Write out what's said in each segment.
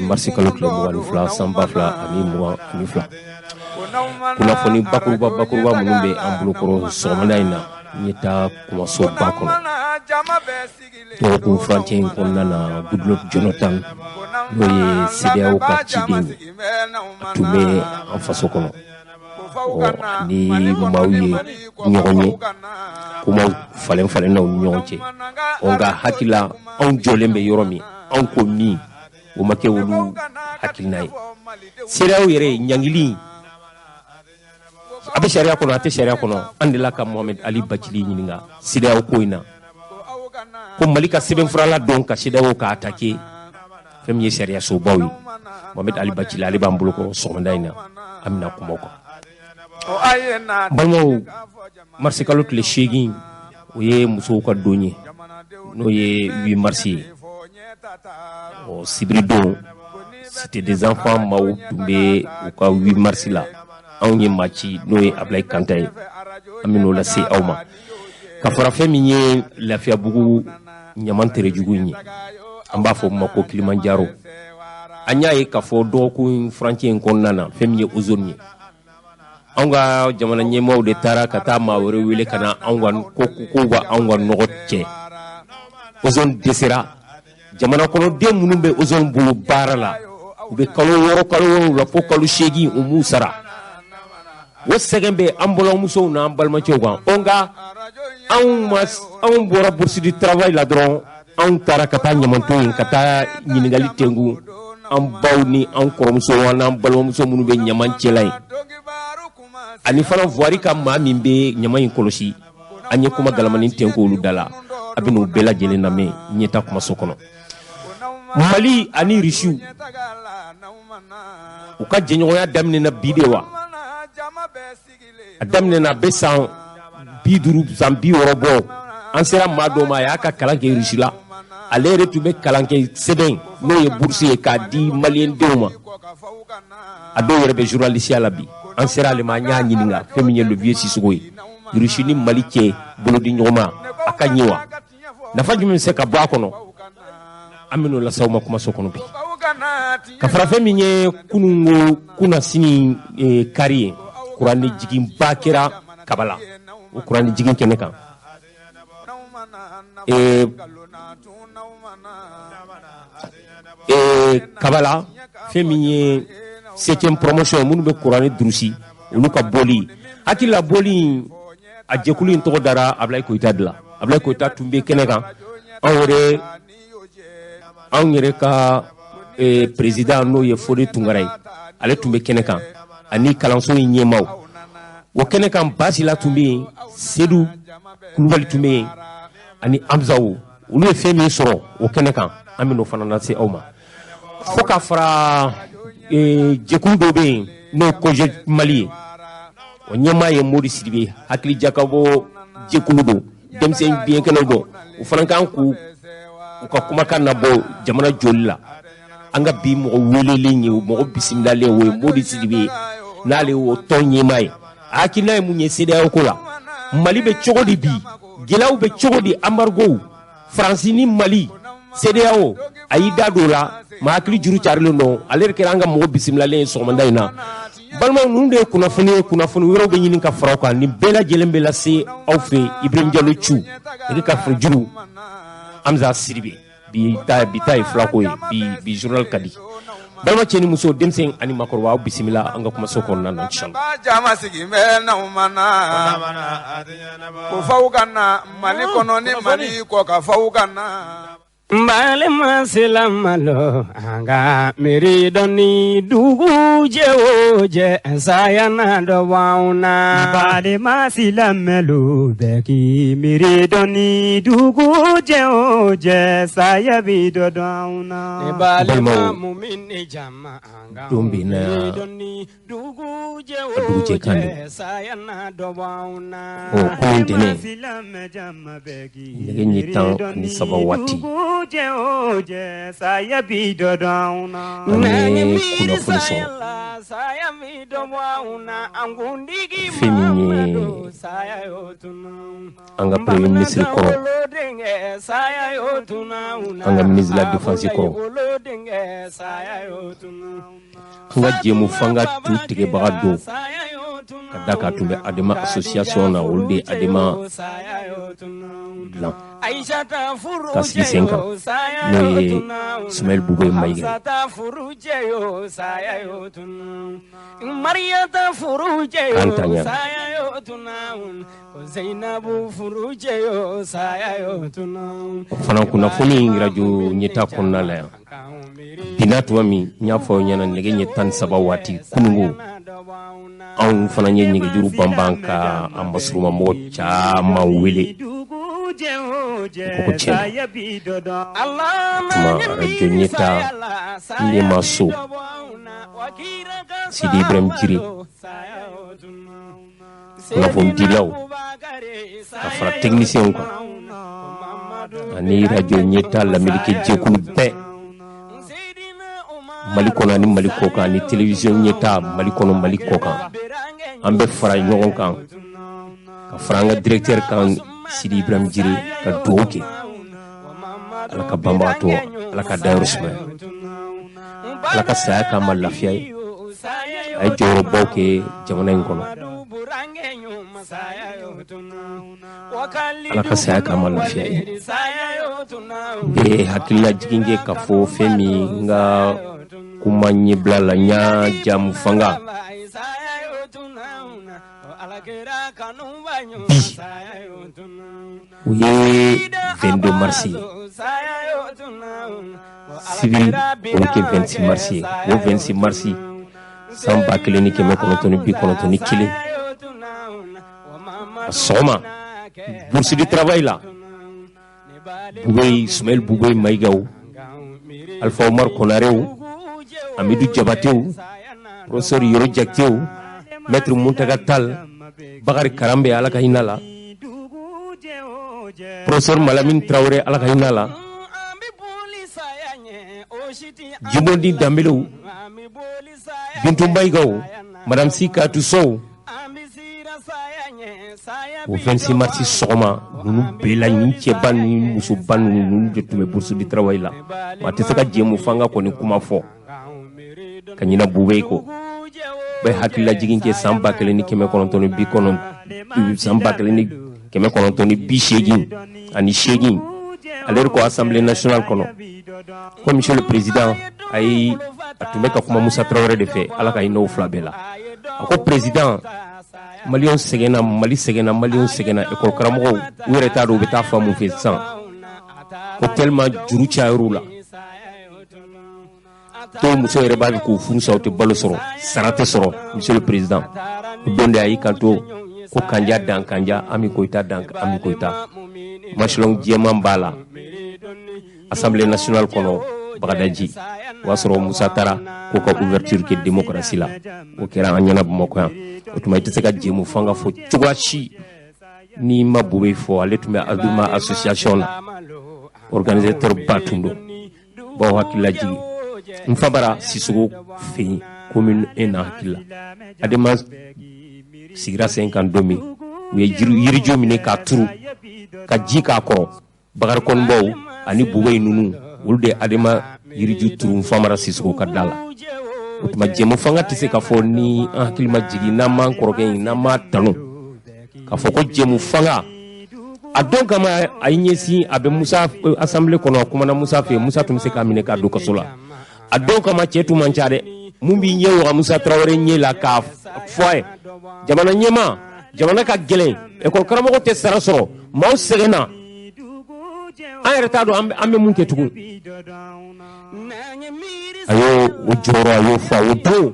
Marisi kalo tile 22 san 2022. Kunnafoni bakuruba minnu bɛ an bolokɔrɔ sɔgɔmada in na, n ye taa kumasoba kɔnɔ dɔgɔkun furancɛ in kɔnɔna na. Goodluck Jonathan, n'o ye CEDEAO ka ciden ye, a tun bɛ an faso kɔnɔ. Ɔ ni maaw ye ɲɔgɔn ye, kumaw falen falenna u ni ɲɔgɔn cɛ. Ɔ nka hakilila anw jɔlen bɛ yɔrɔ min, anw ko min, o ma kɛ olu hakilina ye. CEDEAO yɛrɛ ɲangili, a bɛ sariya kɔnɔ, a tɛ sariya kɔnɔ? An delila ka Mohamed Ali Bacili ɲininka CEDEAO ko in na, ko Mali ka sɛbɛnfurala dɔn ka CEDEAO ka attaquer fɛn min ye sariya sobaw ye. Mohamed Ali Bacili, ale b'an bolo kɔrɔ sɔgɔmada in na, an bɛna kuma o kan. Balimaw, marisi kalo tile 8, o ye musow ka don ye, n'o ye 8 marisi ye. Ɔ sibiri don, Cité des enfants maaw tun bɛ u ka 8 marisi la. Anw ye maa ci, n'o ye Ablaye Kanta ye, an bɛ n'o lase aw ma. Ka fara fɛn min ye Lafiyabugu ɲaman terejugu in ye, an b'a fɔ o ma ko Kilimanjaro, an y'a ye k'a fɔ dɔgɔkun furancɛ in kɔnɔna na, fɛn min ye ozone ye, anw ka jamana ɲɛmaaw de taara ka taa maa wɛrɛ wele ka na anw ka ko k'u ka anw ka nɔgɔ cɛ. Ozone dɛsɛra. Jamana kɔnɔden minnu bɛ ozone bolo baara la, u bɛ kalo 6, kalo 7 fo kalo 8, u m'u sara. O sɛgɛn bɛ an balimamusow n'an balimacɛw kan. Ɔ nka anw ma, anw bɔra bourse du travail la dɔrɔn, anw taara ka taa ɲamanton in ka taa ɲininkali tengu an baw ni an kɔrɔmuso n'an balimamuso minnu bɛ ɲaman cɛla ye, ani fana voirie ka maa min bɛ ɲaman in kɔlɔsi. An ye kuma galamani tenku olu da la. A bɛ n'o bɛɛ lajɛlen lamɛn ɲɛta kumaso kɔnɔ. Mali ani Rusiw u ka jɛɲɔgɔnya daminɛna bi de wa? A daminɛna, a bɛ san 50, san 60 bɔ. An sera maa dɔ ma, a y'a ka kalan kɛ Rusi la. Ale yɛrɛ tun bɛ kalan kɛ sɛbɛn, n'o ye bourse ye, k'a di maliyɛndenw ma. A dɔw yɛrɛ bɛ journaliste la bi. An sera ale ma, an y'a ɲininka fɛn min ye le vieux Sisoko ye. Rusi ni Mali cɛ bolodi ɲɔgɔnma, a ka ɲi wa? Nafa jumɛn bɛ se ka bɔ a kɔnɔ? An bɛ n'o lase aw ma kumaso kɔnɔ bi. Ka fara fɛn min ye kununko kunnasini kari ye, kuranɛ jiginba kɛra Kabala. O kuranɛ jigin kɛnɛ kan, Kabala, fɛn min ye septième promotion minnu bɛ kuranɛ durusi, olu ka bɔli, hakilila bɔli, a jɛkulu in tɔgɔ dara Ablaye Koyita de la. Ablaye Koyita tun bɛ kɛnɛ kan. Anw yɛrɛ ka président, n'o ye Fode Tunkara ye, ale tun bɛ kɛnɛ kan, ani kalanso in ɲɛmaaw. O kɛnɛ kan, Basila tun bɛ yen, Sedu Kulubali tun bɛ yen, ani Amzaw. Olu ye fɛn min sɔrɔ o kɛnɛ kan, an bɛ n'o fana lase aw ma. Fo ka fara jɛkulu dɔ bɛ yen, n'o ye COJED Mali ye, o ɲɛmaa ye Modi Sidibe. Hakili jakabɔ jɛkulu don, denmisɛn biɲɛkɛnɛw don. O fana kan k'u u ka kumakan nabɔ jamana joli la. An ka bi mɔgɔ welelen ye, mɔgɔ bisimilalen, o ye Modi Sidibe, n'ale y'o tɔn ɲɛmaa ye. A hakilina ye mun ye CEDEAO ko la? Mali bɛ cogo di bi? Gɛlɛyaw bɛ cogo di? Embargo, Faransi ni Mali, CEDEAO, a y'i da don o la. Maa hakili juru carilen don. Ale de kɛra an ka mɔgɔ bisimilalen ye sɔgɔmada in na. Balimaw, ninnu de ye kunnafoni ye. Kunnafoni wɛrɛw bɛ ɲini ka fara o kan. Nin bɛɛ lajɛlen bɛ lase aw fɛ Ibrahim Jalo Cu nɛgɛ ka juru Hamza Sidibe. Bi ta, bi ta ye fulako ye. Bi journal ka di. Balima cɛ ni muso, denmisɛn ani makɔrɔba, aw bisimila an ka kumaso kɔnɔna na, inchallah. Jama sigi bɛ n'aw ma na ko faw ka na Mali kɔnɔ ni Mali kɔ ka faw ka na. N balima silamɛlu, an ka miiri dɔɔni, dugu jɛ o jɛ, saya na dɔ b'anw na. Balima silamɛlu, bɛɛ k'i miiri dɔɔni, dugu jɛ o jɛ, saya bi dɔ dɔn anw na. Ne balima Balimaw, mumini jama, an ka don bɛ na, miiri dɔɔni, dugu jɛ a dugujɛ o kan de. jɛ, saya na dɔ b'anw na. Ɔ kunun tɛnɛn, Silamɛ jama, bɛɛ k'i nɛgɛ ɲɛ miiri 13 dɔɔni, waati, dugu jɛ o jɛ, saya bi dɔ dɔn anw na. An ye kunnafoni sɔrɔ fɛn min ye an ka premier ministre kɔrɔ, an ka ministre de la défense kɔrɔ, an ka jɛmu fanga tu tigɛbaga don, ka da kan tun bɛ Adema association na, olu de ye Adema dilan ka sigi sen kan, n'o ye Soumaïla Boubèye Maïga. K'an tanya. O fana kunnafoni rajo ɲɛta kɔnɔna la yan binna tuma min, n y'a fɔ aw ɲɛna, nɛgɛ ɲɛ 13 waati kunungo, anw fana ye nɛgɛjuru banban ka a masurumamɔgɔ caman wele. Dugu jɛ o Ko jɛ, tiɲɛ saya bi dɔ dɔn. Tuma rajo ɲɛta ɲɛma so Sidi Ibrahim Jire, kunnafonidilaw ka fara techniciens kan ani rajo ɲɛta lamɛnnikɛ jɛkulu bɛɛ Mali kɔnɔ ani Mali kɔkan, ani télévision ɲɛta Mali kɔnɔ, Mali kɔkan, an bɛ fara ɲɔgɔn kan ka fara an ka directeur kan Sidi Ibrahim Jire, ka dugawu kɛ Ala ka banbagatɔ, Ala ka dayɔrɔ sumaya, Ala ka saya k'a ma lafiya ye. A ye jɔyɔrɔbaw kɛ jamana in kɔnɔ, Ala ka saya k'a ma lafiya ye. N bɛ hakilila jigin kɛ k'a fɔ fɛn min n ka kuma ɲɛbila la, n y'a jamu fanga bi, o ye 22 mars ye, sibiri o bɛ kɛ 26 mars ye. O 26 mars san 1991, a sɔgɔma bourse de travail la, Boubèye, Soumaïla Boubèye Maïgaw, Alpha Omar Konarew, Amidou Diabatéw, professeur Yoro Diakitew, maître Mountaga Tall, Bakary Karambe, Ala ka hinɛ la, Dugu jɛ o jɛ, professeur Malamine Traoré, Ala ka hinɛ la, Jimondi Dambelew, Bintou Maïgaw, madame Sikatou Sow. O 26 mars sɔgɔma, ninnu bɛɛ la, nin cɛba ni musoba ninnu de tun bɛ bourse de travail la. Maa tɛ se ka jɛmu fanga kɔni kuma fɔ ka ɲina Boubèye kɔ. Bɛ hakililajigin kɛ san ba kelen ni kɛmɛ kɔnɔntɔn ni bi kɔnɔntɔn, san 1988, ale de ko assemblée nationale kɔnɔ ko monsieur le président, ayi, a tun bɛ ka kuma Musa Traoré de fɛ, Ala ka hinɛ o fila bɛɛ la. A ko président, maliyɛnw sɛgɛnna, Mali sɛgɛnna, maliyɛnw sɛgɛnna, école karamɔgɔw u yɛrɛ t'a dɔn u bɛ taa fa mun fɛ sisan, ko tellement juru cayar'u la, dɔw muso yɛrɛ b'a fɛ k'u furu sa, u tɛ balo sɔrɔ, sara tɛ sɔrɔ. Monsieur le président, o don de a y'i kanto ko Kanja dan Kanja, Ami Koyita dan Ami Koyita, masilɔn jɛman b'a la assemblée nationale kɔnɔ Bagadaji. O y'a sɔrɔ Musa taara k'o ka ouverture kɛ démocratie la, o kɛra an ɲɛna Bamakɔ yan. O tuma i tɛ se ka jɛmu fanga fɔ cogoya si n'i ma Boubèye fɔ. Ale tun bɛ Adema association la, organisateur ba tun don. Baw hakili lajigin n fa bara Sisoko fɛ yen, commune 1 na hakili la. Adema sigira sen kan don min, u ye yiriju minɛ k'a turu ka ji k'a kɔrɔ, Bakary Kɔnibaw ani Boubèye ninnu, olu de ye Adema yiriju turu Nfamara Sisoko ka da la. O tuma jɛmu fanga tɛ se ka fɔ ni an hakili ma jigin, n'an m'an kɔrɔkɛ in, n'an m'a tanu k'a fɔ ko jɛmu fanga a don kama a y'i ɲɛsin, a bɛ Musa assemblée kɔnɔ, a kumana Musa fɛ, Musa tun bɛ se k'a minɛ k'a don kaso la. A don kama cɛ tun man ca dɛ, mun b'i ɲɛ waga Musa Traoré ɲɛ la k'a fɔ a ye, jamana ɲɛmaa, jamana ka gɛlɛn, école karamɔgɔ tɛ sara sɔrɔ, maaw sɛgɛnna, an yɛrɛ t'a dɔn an bɛ mun kɛ tugun. A y'o o jɔyɔrɔ, a y'o fɔ a y'o don.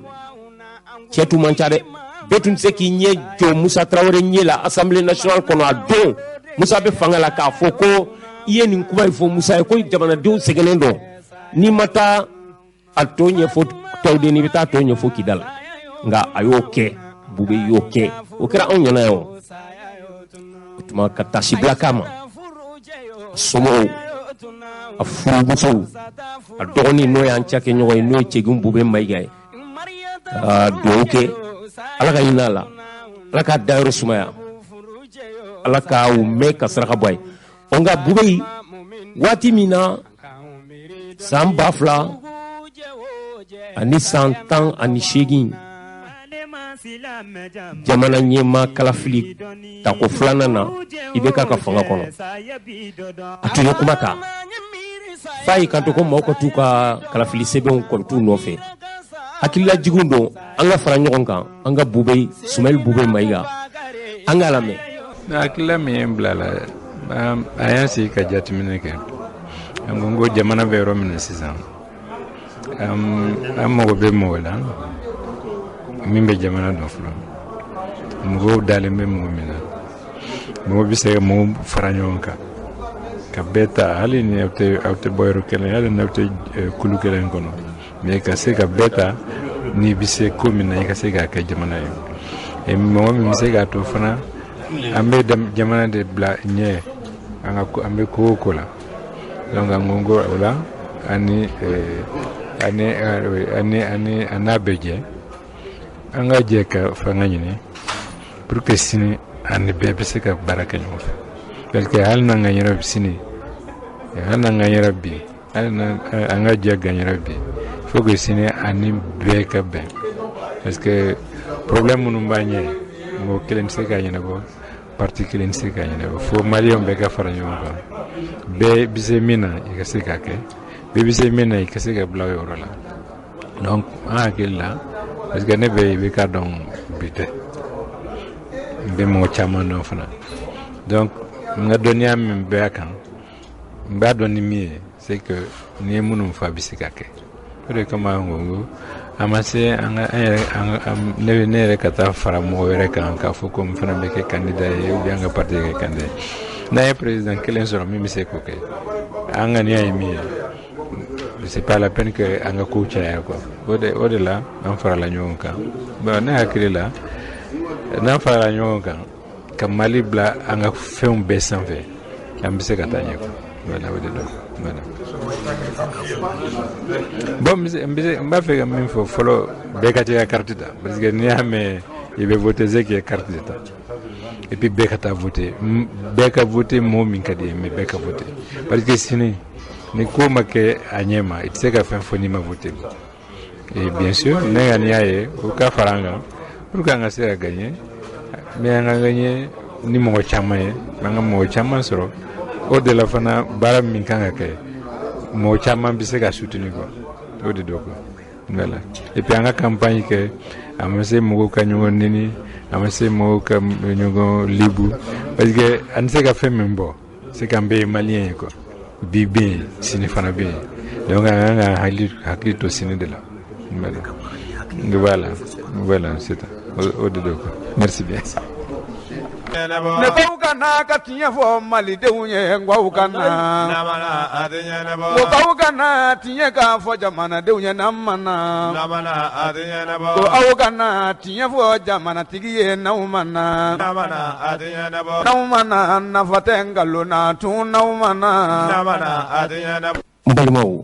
Cɛ tun man ca dɛ, bɛɛ tun tɛ se k'i ɲɛ jɔ Musa Traoré ɲɛ la assemblée nationale kɔnɔ a don Musa bɛ fanga la, k'a fɔ ko i ye nin kuma in fɔ Musa ye ko jamanadenw sɛgɛnnen don, n'i ma taa a tɔ ɲɛfɔ Tawudeni, i bɛ taa tɔ ɲɛfɔ Kidal. Nka a y'o kɛ, Boubèye y'o kɛ, o kɛra anw ɲɛna yan. O tuma ka tasibila k'a ma, somɔgɔw A furumusow, a dɔgɔnin n'o y'an cakɛɲɔgɔn ye, n'o ye Cɛgin Bube Mayiga ye, ka dugawu kɛ Ala ka hinɛ a la, Ala k'a dayɔrɔ sumaya, Ala ka u mɛn ka saraka bɔ a ye. Ɔ nka Bube, waati min na san 2018 jamana ɲɛmaa kalafili tako filanan na, i bɛ k'a ka fanga kɔnɔ, a tun ye kuma ta f'a y'i kanto ko maaw ka t'u ka kalafili sɛbɛnw kɔni t'u nɔfɛ. Hakililajiginw don, an ka fara ɲɔgɔn kan, an ka Bube Sumayili Bube Mayiga, an k'a lamɛn. Hakilila min ye n bila la, a y'an sigi ka jateminɛ kɛ, an ko ko jamana bɛ yɔrɔ min na sisan, an mago bɛ mɔgɔ la min bɛ jamana dɔn fɔlɔ, mɔgɔw dalen bɛ mɔgɔ min na, mɔgɔ bɛ se ka mɔgɔw fara ɲɔgɔn kan ka bɛɛ ta, hali ni aw tɛ bɔ yɔrɔ kelen, hali n'aw tɛ kulu kelen kɔnɔ, mais ka se ka bɛɛ ta n'i bɛ se ko min na, i ka se k'a kɛ jamana ye. Mɔgɔ min bɛ se k'a to fana an bɛ jamana de bila ɲɛ, an bɛ ko o ko la. Donc an ko o la ani ani ani ani an n'a bɛ jɛ, an ka jɛ ka fanga ɲini pour que sini ani bɛɛ bɛ se ka baara kɛ ɲɔgɔn fɛ. Parce que hali n'an ka yɛrɛ sini, hali n'an ka yɛrɛ bi, hali n'an ka jɛ ka yɛrɛ bi, il faut que sini ani bɛɛ ka bɛn. Parce que problème minnu b'an ɲɛ, mɔgɔ kelen tɛ se k'a ɲɛnabɔ, parti kelen tɛ se k'a ɲɛnabɔ, fo maliyɛnw bɛɛ ka fara ɲɔgɔn kan. Bɛɛ bɛ se min na, i ka se k'a kɛ, bɛɛ bɛ se min na, i ka se ka bila o yɔrɔ la. Donc an hakili la, parce que ne bɛ i bɛ k'a dɔn bi tɛ, n bɛ mɔgɔ caman dɔn fana. Donc n ka dɔnniya min bɛ a kan, n b'a dɔn ni min ye, c'est que n'i ye minnu fɔ a bɛ se ka kɛ. O de kama an ko an ma se an ka an yɛrɛ ne yɛrɛ ka taa fara mɔgɔ wɛrɛ kan k'a fɔ ko n fana bɛ kɛ candidat ye ou bien an ka parti kɛ candidat ye. N'an ye président kelen sɔrɔ min bɛ se k'o kɛ, an ŋaniya ye min ye, c'est pas la peine que an ka kow caya quoi. O de la an farala ɲɔgɔn kan. Bon, ne hakili la, n'an farala ɲɔgɔn kan ka Mali bila an ka fɛnw bɛɛ sanfɛ, an bɛ se ka taa ɲɛ quoi. Voilà, o de don. Voilà. Bon, n b'a fɛ ka min fɔ fɔlɔ, bɛɛ ka t'i ka carte ta, parce que n'i y'a mɛn i bɛ voter, c'est k'i ye carte de ta. Et puis bɛɛ ka taa voter, bɛɛ ka voter mɔgɔ min ka di ye, mais bɛɛ ka voter, parce que sini ni ko ma kɛ a ɲɛ ma, i tɛ se ka fɛn fɔ n'i ma voter. Et bien sûr, ne ŋaniya ye o ka fara an kan pour que an ka se ka gagner, mais an ka gagner ni mɔgɔ caman ye, an ka mɔgɔ caman sɔrɔ. O de la fana baara min kan ka kɛ, mɔgɔ caman bɛ se ka soutenir quoi, o de don quoi. Voilà. Et puis an ka campagne kɛ, a ma se mɔgɔw ka ɲɔgɔn neni, a ma se mɔgɔw ka ɲɔgɔn libu, parce que an tɛ se ka fɛn min bɔ, c'est qu'an bɛɛ ye maliyɛn ye quoi. Bi bɛ yen, sini fana bɛ yen. Donc an kan ka hakili to sini de la. Voilà, voilà, voilà, c'est ça. O de don quoi. Merci bien. Ne baw ka na ka tiɲɛ fɔ malidenw ye, n k'aw ka na. Ko aw ka na tiɲɛ k'a fɔ jamanadenw ye, n'an ma na. Ko aw ka na tiɲɛ fɔ jamanatigi ye, n'aw ma na. N'aw ma na, nafa tɛ nkalon na tun, n'aw ma na. N balimaw,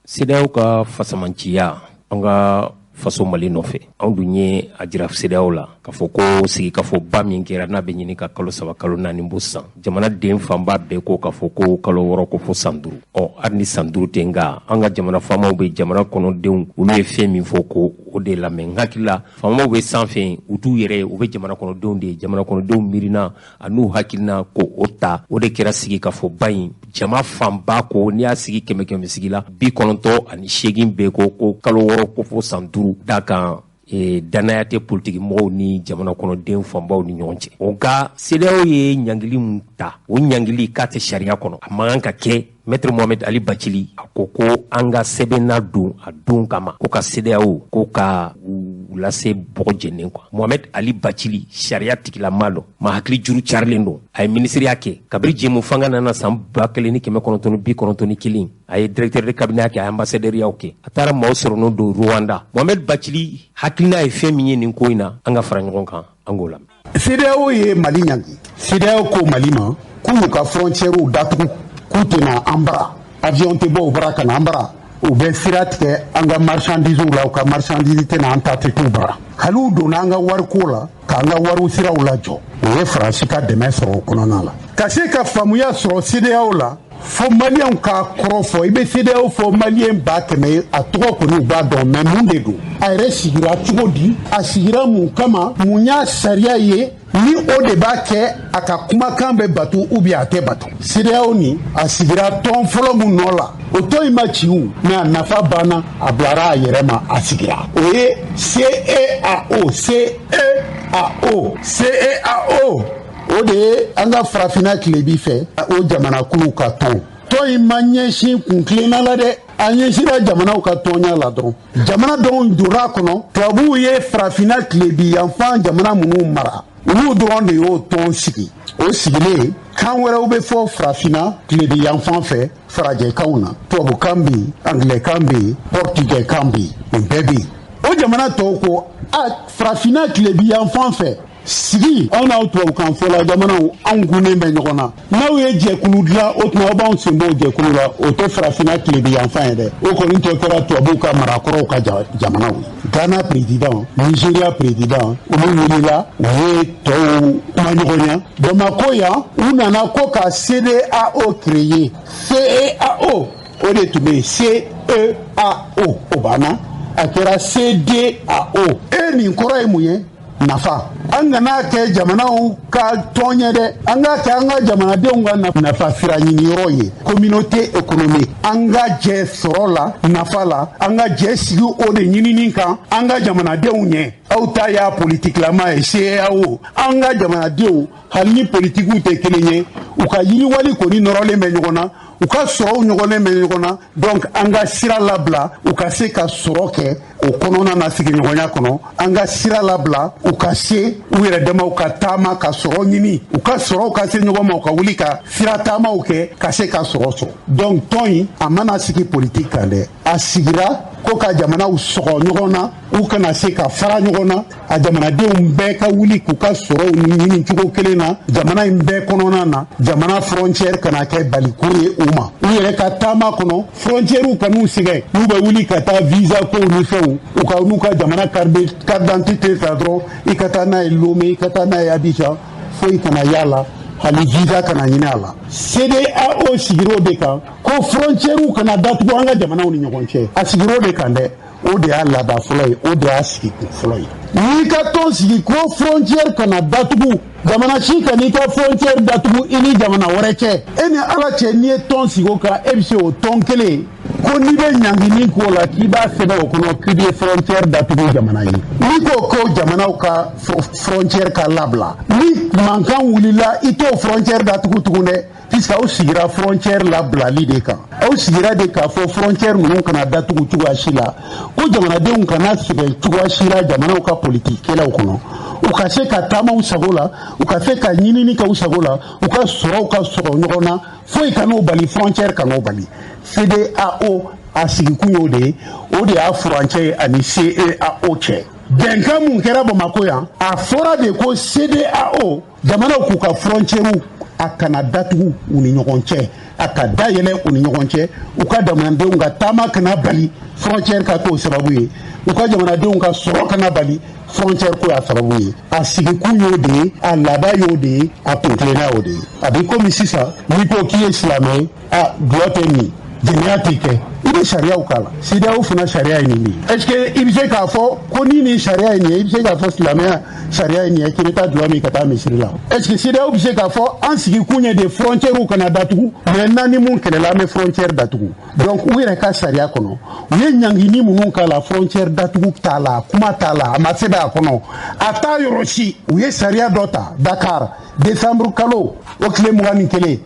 CEDEAO ka fasamanciya an ka faso Mali nɔfɛ, anw dun ye a jira CEDEAO la k'a fɔ ko sigikafɔba min kɛra n'a bɛ ɲini ka kalo 3 kalo 4 bɔ sisan, jamana den fanba bɛɛ ko k'a fɔ ko kalo 6 ko fo san 5. Ɔ hali ni san 5 tɛ, nka an ka jamana faamaw bɛ jamana kɔnɔdenw, olu ye fɛn min fɔ ko o de lamɛn. N hakili la faamaw bɛ sanfɛ, u t'u yɛrɛ, u bɛ jamana kɔnɔdenw de ye, jamana kɔnɔdenw miirina a n'u hakilina ko o ta, o de kɛra sigikafɔba in. Jama fanba ko n'i y'a sigi 100 100 sigi la, 98 bɛɛ ko kalo 6 ko fo san 5 da kan. Danaya tɛ politiki mɔgɔw ni jamana kɔnɔden fanbaw ni ɲɔgɔn cɛ. O nka CEDEAO ye ɲangili min ta, o ɲangili k'a tɛ sariya kɔnɔ, a man kan ka kɛ. Maître Mohamed Ali Bathily a ko ko an ka sɛbɛnna don a don kama, ko ka CEDEAO ko ka u lase bɔgɔ jɛnen quoi. Mohamed Ali Bathily sariya tigilama don, ma hakili juru carilen don, a ye minisiriya kɛ kabiri jɛmu fanga nana san 1991, a ye directeur de cabinet kɛ, a ye ambassadeur kɛ, a taara maaw sɔrɔ n'o don Rwanda. Mohamed Bathily hakilina ye fɛn min ye nin ko in na, an ka fara ɲɔgɔn kan, an k'o lamɛn. CEDEAO ye Mali ɲangi. CEDEAO ko Mali ma k'u y'u ka frontières datugu, k'u tɛna an bara. Avion tɛ bɔ u bara ka na an bara. U bɛ sira tigɛ an ka marchandise la, u ka marchandise tɛ na, an ta tɛ t'u bara. Hali u donna an ka wariko la k'an ka wariw siraw lajɔ. U ye Faransi ka dɛmɛ sɔrɔ o kɔnɔna la. Ka se ka faamuya sɔrɔ CEDEAO la, fo Maliyɛnw k'a kɔrɔ fɔ. I bɛ CEDEAO fɔ Maliyɛn 100 000, a tɔgɔ kɔni u b'a dɔn, mais mun de don? A yɛrɛ sigira cogo di? A sigira mun kama? Mun y'a sariya ye? Ni o de b'a kɛ a ka kumakan bɛ batu ou bien a tɛ batu. CEDEAO nin, a sigira tɔn fɔlɔ mun nɔ la, o tɔn in ma ci o, mais a nafa banna, a bilara a yɛrɛ ma, a sigira. O ye CEAO, CEAO, CEAO. O de ye an ka farafinna tilebi fɛ o jamanakuluw ka tɔn. Tɔn in ma ɲɛsin kun tilenna la dɛ, a ɲɛsinra jamanaw ka tɔnya la dɔrɔn. Jamana dɔw donna a kɔnɔ, tubabuw ye farafinna tilebi yanfan jamana minnu mara, olu dɔrɔn de y'o tɔn sigi. O sigilen, kan wɛrɛw bɛ fɔ farafinna tilebi yanfan fɛ farajɛkanw na. Tubabukan bɛ yen, angilɛkan bɛ yen, pɔrtugɛkan bɛ yen, nin bɛɛ bɛ yen. O jamana tɔw ko a farafinna tilebi yanfan fɛ sigi, anw n'aw tubabukan fɔla jamanaw, anw gunnen bɛ ɲɔgɔn na. N'aw ye jɛkulu dilan, o tuma aw b'anw sen bɔ o jɛkulu la. O tɛ farafinna tilebi yanfan ye dɛ, o kɔni tɔ kɛra tubabuw ka marakɔrɔw ka jamanaw ye. Ghana président, Nigeria président, olu wulila, u ye tɔw kumaɲɔgɔnya. Bamakɔ yan, u nana ko ka CEDEAO créer. CEAO, o de tun bɛ yen, CEAO, o banna, a kɛra CEDEAO. E nin kɔrɔ ye mun ye? Nafa. An kana kɛ jamanaw ka tɔn ye dɛ, an ka kɛ an ka jamanadenw ka nafa sira ɲiniyɔrɔ ye, communauté économique. An ka jɛ sɔrɔ la, nafa la, an ka jɛ sigi o de ɲinini kan an ka jamanadenw ɲɛ. Aw ta y'a politikilama ye, CEAO. An ka jamanadenw, hali ni politikiw tɛ kelen ye, u ka yiriwali kɔni nɔrɔlen bɛ ɲɔgɔn na, u ka sɔrɔw ɲɔgɔnlen bɛ ɲɔgɔn na. Donc an ka sira labila u ka se ka sɔrɔ kɛ o kɔnɔna na, sigiɲɔgɔnya kɔnɔ. An ka sira labila u ka se u yɛrɛ damaw ka taama ka sɔrɔ ɲini, u ka sɔrɔw ka se ɲɔgɔn ma, u ka wuli ka sira taamaw kɛ ka se ka sɔrɔ sɔrɔ. Donc tɔn in, a mana sigi politiki kan dɛ, a sigira ko ka jamanaw sɔgɔ ɲɔgɔn na, u kana se ka fara ɲɔgɔn na. A jamanadenw bɛɛ ka wuli k'u ka sɔrɔw ɲini cogo kelen na jamana in bɛɛ kɔnɔna na. Jamana frontière kana kɛ balikuru ye u ma u yɛrɛ ka taama kɔnɔ. Frontière kan'u sɛgɛn n'u bɛ wuli ka taa visa kow ni fɛnw. U ka n'u ka jamana carte d'identité ta dɔrɔn, i ka taa n'a ye Lomé, i ka taa n'a ye Abidjan, foyi kana y'a la, hali visa kana ɲini a la. CEDEAO sigir'o de kan, ko frontière kana datugu an ka jamanaw ni ɲɔgɔn cɛ. A sigir'o de kan dɛ, o de y'a laada fɔlɔ ye, o de y'a sigi kun fɔlɔ ye. N'i ka tɔn sigi ko frontière kana datugu, jamana si kan'i ka frontière datugu i ni jamana wɛrɛ cɛ, e ni Ala cɛ, n'i ye tɔn sigi o kan, e bɛ se o tɔn kelen ko n'i bɛ ɲangini k'o la, k'i b'a sɛbɛn o kɔnɔ k'i bɛ frontière datugu jamana ye? N'i ko ko jamanaw ka frontière ka labila, ni mankan wulila, i t'o frontière datugu tugun dɛ, puisque aw sigira frontière labilali de kan. Aw sigira de k'a fɔ frontière ninnu kana datugu cogoya si la, ko jamanadenw kana sɛgɛn cogoya si la jamanaw ka politikɛlaw kɔnɔ, u ka se ka taama u sago la, u ka se ka ɲinini kɛ u sago la, u ka sɔrɔw ka sɔrɔ ɲɔgɔn na, foyi kan'o bali, frontière kan'o bali. CEDEAO a sigikun y'o de ye, o de y'a furancɛ ye ani CEAO cɛ. Bɛnkan mun kɛra Bamakɔ yan? A fɔra de ko CEDEAO jamanaw k'u ka frontière a kana datugu u ni ɲɔgɔn cɛ, a ka dayɛlɛ u ni ɲɔgɔn cɛ, u ka jamanadenw ka taama kana bali frontière ka k'o sababu ye, u ka jamanadenw ka sɔrɔ kana bali frontière ko y'a sababu ye. A sigikun y'o de ye, a laada y'o de ye, a kuntilenna y'o de ye. A bɛ komi sisan n'i ko k'i ye silamɛ ye, a dulɔ tɛ min, jɛnɛya tɛ kɛ, i bɛ sariyaw k'a la. CEDEAO fana sariya ye nin de ye. Est ce que i bɛ se k'a fɔ ko ni nin sariya ye nin ye, i bɛ se k'a fɔ silamɛya sariya ye nin ye k'i bɛ taa dulɔ min ka taa misiri la? Est ce que CEDEAO bɛ se k'a fɔ an sigikun ye de frontière kana datugu, mais n'an ni mun kɛlɛla, an bɛ frontière datugu? Donc u yɛrɛ ka sariya kɔnɔ, u ye ɲangini minnu k'a la, frontière datugu t'a la, kuma t'a la, a ma sɛbɛn a kɔnɔ, a t'a yɔrɔ si. U ye sariya dɔ ta Dakar, décembre kalo o tile 21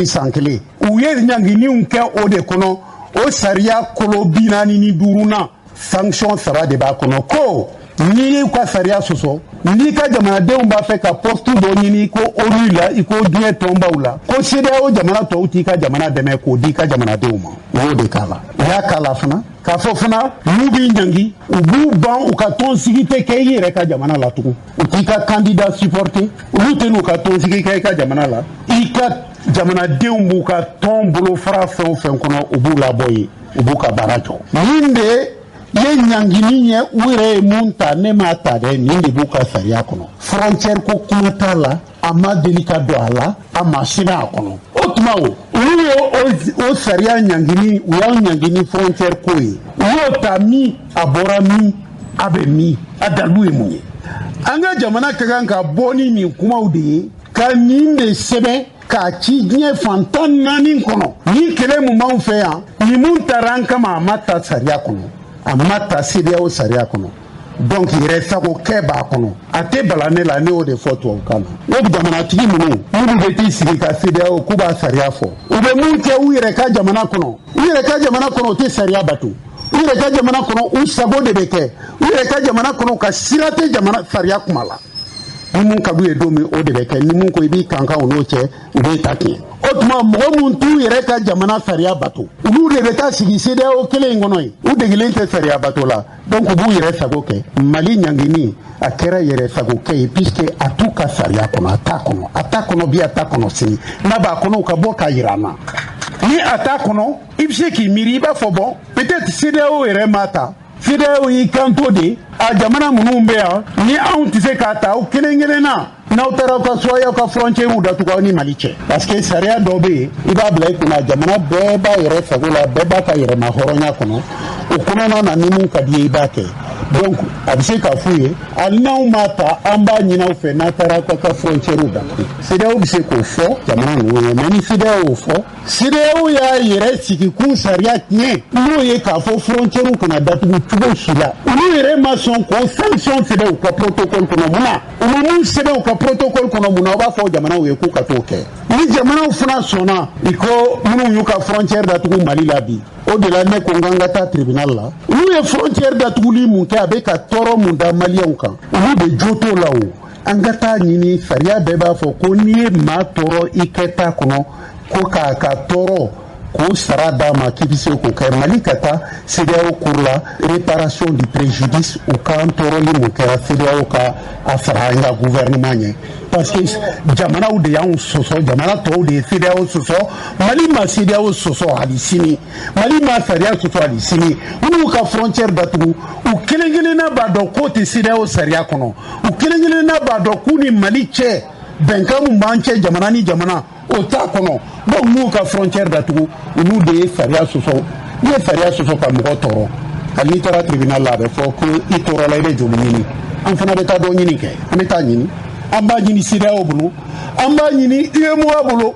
san 2001. U ye ɲanginiw kɛ o de kɔnɔ. O sariya kolo 45nan, sanction saba de b'a kɔnɔ ko N'i y'u ka sariya sɔsɔ, n'i ka jamanadenw b'a fɛ ka poste dɔ ɲini ko ONU la, i ko diɲɛ tɔnbaw la, ko CEDEAO jamana tɔw t'i ka jamana dɛmɛ k'o di i ka jamanadenw ma, u y'o de k'a la. U y'a k'a la fana k'a fɔ fana n'u b'i ɲangi, u b'u ban u ka tɔnsigi tɛ kɛ i yɛrɛ ka jamana la tugun. U t'i ka candidat supporter, olu tɛ n'u ka tɔnsigi kɛ i ka jamana la. I ka jamanadenw b'u ka tɔn bolofara fɛn o fɛn kɔnɔ, u b'u labɔ yen, u b'u ka baara jɔ. Nin de ye ɲangini ye, u yɛrɛ ye mun ta, ne m'a ta dɛ, nin de b'u ka sariya kɔnɔ. Frontière ko kuma t'a la, a ma deli ka don a la, a ma sɛbɛn a kɔnɔ. O tuma o, olu ye o sariya ɲangini, u y'an ɲangini frontière ko ye. U y'o ta min, a bɔra min, a bɛ min, a dalilu ye mun ye? An ka jamana ka kan ka bɔ ni nin kumaw de ye, ka nin de sɛbɛn k'a ci diɲɛ fan 14 kɔnɔ. Ni kɛlɛ mun b'anw fɛ yan, nin mun taara an kama, a ma ta sariya kɔnɔ, a ma ta CEDEAO sariya kɔnɔ. Donc yɛrɛ sago kɛ b'a kɔnɔ, a tɛ bala ne la, ne y'o de fɔ tubabukan na. O jamanatigi minnu bɛ t'i sigi ka CEDEAO k'u b'a sariya fɔ, u bɛ mun kɛ u yɛrɛ ka jamana kɔnɔ? U yɛrɛ ka jamana kɔnɔ, u tɛ sariya bato. U yɛrɛ ka jamana kɔnɔ, u sago de bɛ kɛ. U yɛrɛ ka jamana kɔnɔ, u ka sira tɛ jamana sariya kuma la. Ni mun ka d'u ye don min, o de bɛ kɛ. Ni mun ko i b'i kankan o n'o cɛ, u b'e ta tiɲɛ. O tuma mɔgɔ mun t'u yɛrɛ ka jamana sariya bato, olu de bɛ taa sigi CEDEAO kelen in kɔnɔ yen. U degelen tɛ sariya bato la, donc u b'u yɛrɛ sago kɛ. Mali ɲangini a kɛra yɛrɛ sago kɛ ye, puisque a t'u ka sariya kɔnɔ, a t'a kɔnɔ, a t'a kɔnɔ bi, a t'a kɔnɔ sini. N'a b'a kɔnɔ, u ka bɔ k'a yira an na. Ni a t'a kɔnɔ, i bɛ se k'i miiri, i b'a fɔ bon, peut-être CEDEAO yɛrɛ m'a ta. CEDEAO y'i kanto de, a jamana minnu bɛ yan, ni anw tɛ se k'a ta, aw kelen kelen na, n'aw taara aw ka so, aw ka frontière datugu aw ni Mali cɛ. Parce que sariya dɔ bɛ yen, i b'a bila i kunna, jamana bɛɛ b'a yɛrɛ sago la, bɛɛ b'a ka yɛrɛma hɔrɔnya kɔnɔ. O kɔnɔna na, ni mun ka di ye, i b'a kɛ. Donc a bɛ se k'a f'u ye, hali n'anw m'a ta, an b'a ɲini aw fɛ, n'a taara aw ka frontière datugu. CEDEAO bɛ se k'o fɔ jamana ninnu ye, mais ni CEDEAO y'o fɔ, CEDEAO y'a yɛrɛ sigi k'u sariya tiɲɛ, n'o ye k'a fɔ frontière kana datugu cogo si la. Olu yɛrɛ ma sɔn k'o sanction sɛbɛn u ka protocole kɔnɔ. Mun na u ma mun sɛbɛn u ka protocole kɔnɔ? Mun na u b'a fɔ jamanaw ye k'u ka t'o kɛ? Ni jamanaw fana sɔnna, i ko minnu y'u ka frontière datugu Mali la bi, o de la ne ko n k'an ka taa tribunal la. Olu ye frontière datuguli mun kɛ, a bɛ ka tɔɔrɔ mun da maliyɛnw kan, olu de jo t'o la. O an ka taa ɲini, sariya bɛɛ b'a fɔ ko n'i ye maa tɔɔrɔ i kɛta kɔnɔ, ko k'a ka tɔɔrɔ k'o sara d'a ma, k'i bɛ se k'o kɛ. Mali ka taa CEDEAO cour la, réparation du préjudice, u k'an tɔɔrɔli mun kɛra, CEDEAO ka a sara an ka gouvernement ɲɛ. Parce que jamanaw de y'anw sɔsɔ, jamana tɔw de ye CEDEAO sɔsɔ. Mali ma CEDEAO sɔsɔ hali sini, Mali ma sariya sɔsɔ hali sini. Minnu ka frontière datugu, u kelen kelenna b'a dɔn k'o tɛ CEDEAO sariya kɔnɔ. U kelen kelenna b'a dɔn k'u ni Mali cɛ, bɛnkan mun b'an cɛ jamana ni jamana, o t'a kɔnɔ. Donc n'u ka frontière datugu, olu de ye sariya sɔsɔ. N'i ye sariya sɔsɔ ka mɔgɔ tɔɔrɔ, hali n'i taara tribunal la, a bɛ fɔ ko i tɔɔrɔla, i bɛ joli ɲini. An fana bɛ taa dɔ ɲini kɛ, an bɛ taa ɲini, an b'a ɲini CEDEAO bolo, an b'a ɲini UEMOA bolo.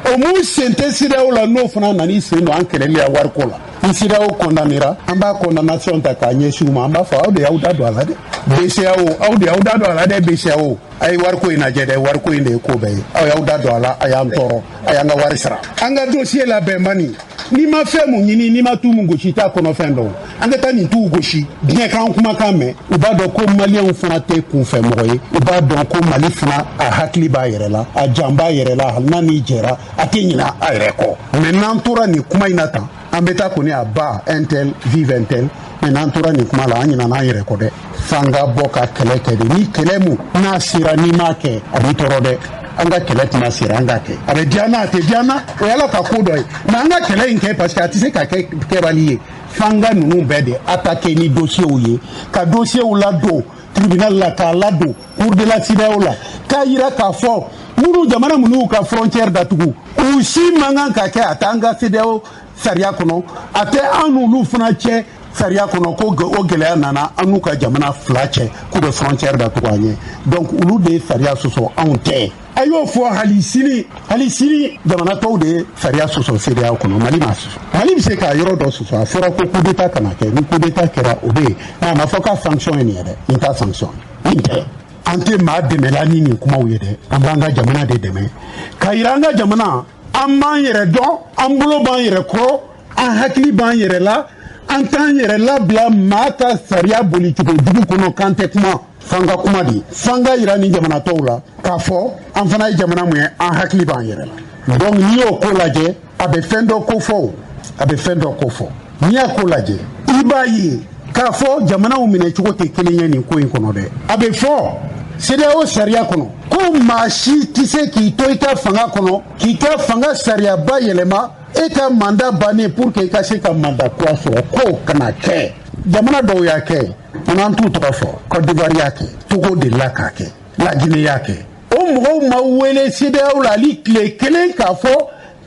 O mun sen tɛ CEDEAO la, n'o fana nan'i sen don an kɛlɛli la wariko la. Ni CEDEAO condamnera, an b'a condamnation ta k'a ɲɛsin u ma. An b'a fɔ aw de y'aw da don a la dɛ, BCEAO, aw de y'aw da don a la dɛ, BCEAO, a ye wariko in lajɛ dɛ, wariko in de ye ko bɛɛ ye. Aw y'aw da don a la, a y'an tɔɔrɔ, a y'an ka wari sara. An ka dossier labɛn nin, n'i ma fɛn mun ɲini, n'i ma tu mun gosi, i t'a kɔnɔ fɛn dɔn. An ka taa nin tuw gosi, diɲɛ k'an kumakan mɛn. U b'a dɔn ko maliyɛnw fana tɛ kunfɛ mɔgɔ ye, u b'a dɔn ko Mali fana a hakili b'a yɛrɛ la, a jan b'a yɛrɛ la, hali n'a n'i jɛra, a tɛ ɲinɛ a yɛrɛ kɔ. Mais n'an tora nin kuma in na tan, an bɛ taa kɔni a ba un tel vive un tel. Mais n'an tora nin kuma la, an ɲinɛna an yɛrɛ kɔ dɛ. F'an ka bɔ ka kɛlɛ kɛ de. Ni kɛlɛ mun n'a sera, n'i m'a kɛ, a b'i tɔɔrɔ dɛ. An ka kɛlɛ tuma sera, an k'a kɛ. A bɛ diya n na, a tɛ diya n na, o y'Ala ka ko dɔ ye. Mais an ka kɛlɛ in kɛ, parce que a tɛ se ka kɛ kɛbali ye. F'an ka ninnu bɛɛ de attaquer ni dossiers ye, ka dossiers ladon tribunal la, k'a ladon cour de la CEDEAO la, k'a yira k'a fɔ minnu jamana minnu y'u ka frontière datugu, u si man kan ka kɛ. A t'an ka CEDEAO sariya kɔnɔ, a tɛ an n'olu fana cɛ sariya kɔnɔ, ko o gɛlɛya nana an n'u ka jamana fila cɛ, k'u bɛ frontière datugu an ɲɛ. Donc olu de ye sariya sɔsɔ, anw tɛ. A y'o fɔ hali sini, hali sini, jamana tɔw de ye sariya sɔsɔ CEDEAO kɔnɔ, Mali m'a sɔsɔ. Mali bɛ se k'a yɔrɔ dɔ sɔsɔ. A fɔra ko coup d'état kana kɛ, ni coup d'état kɛra, o bɛ yen, mais a ma fɔ k'a sanction ye nin ye dɛ. Nin t'a sanction ye, nin tɛ. An tɛ maa dɛmɛla ni nin kumaw ye dɛ, an b'an ka jamana de dɛmɛ, ka yira an ka jamana an b'an yɛrɛ dɔn, an bolo b'an yɛrɛ kɔrɔ, an hakili b'an yɛrɛ la. An t'an yɛrɛ labila maa ka sariya bolicogo jugu kɔnɔ k'an tɛ kuma. F'an ka kuma de, f'an ka yira nin jamana tɔw la k'a fɔ an fana ye jamana mun ye, an hakili b'an yɛrɛ la. Donc n'i y'o ko lajɛ, a bɛ fɛn dɔ ko fɔ o, a bɛ fɛn dɔ ko fɔ. N'i y'a ko lajɛ, i b'a ye k'a fɔ jamanaw minɛcogo tɛ kelen ye nin ko in kɔnɔ dɛ. A bɛ fɔ CEDEAO sariya kɔnɔ ko maa si tɛ se k'i to i ka fanga kɔnɔ k'i ka fanga sariyaba yɛlɛma e ka mandat bannen pour que i ka se ka mandat kura sɔrɔ, k'o kana kɛ. Jamana dɔw y'a kɛ, an t'u tɔgɔ fɔ. Côte d'Ivoire y'a kɛ, Togo delila k'a kɛ, La Guinée y'a kɛ. O mɔgɔw ma wele CEDEAO la hali tile kelen k'a fɔ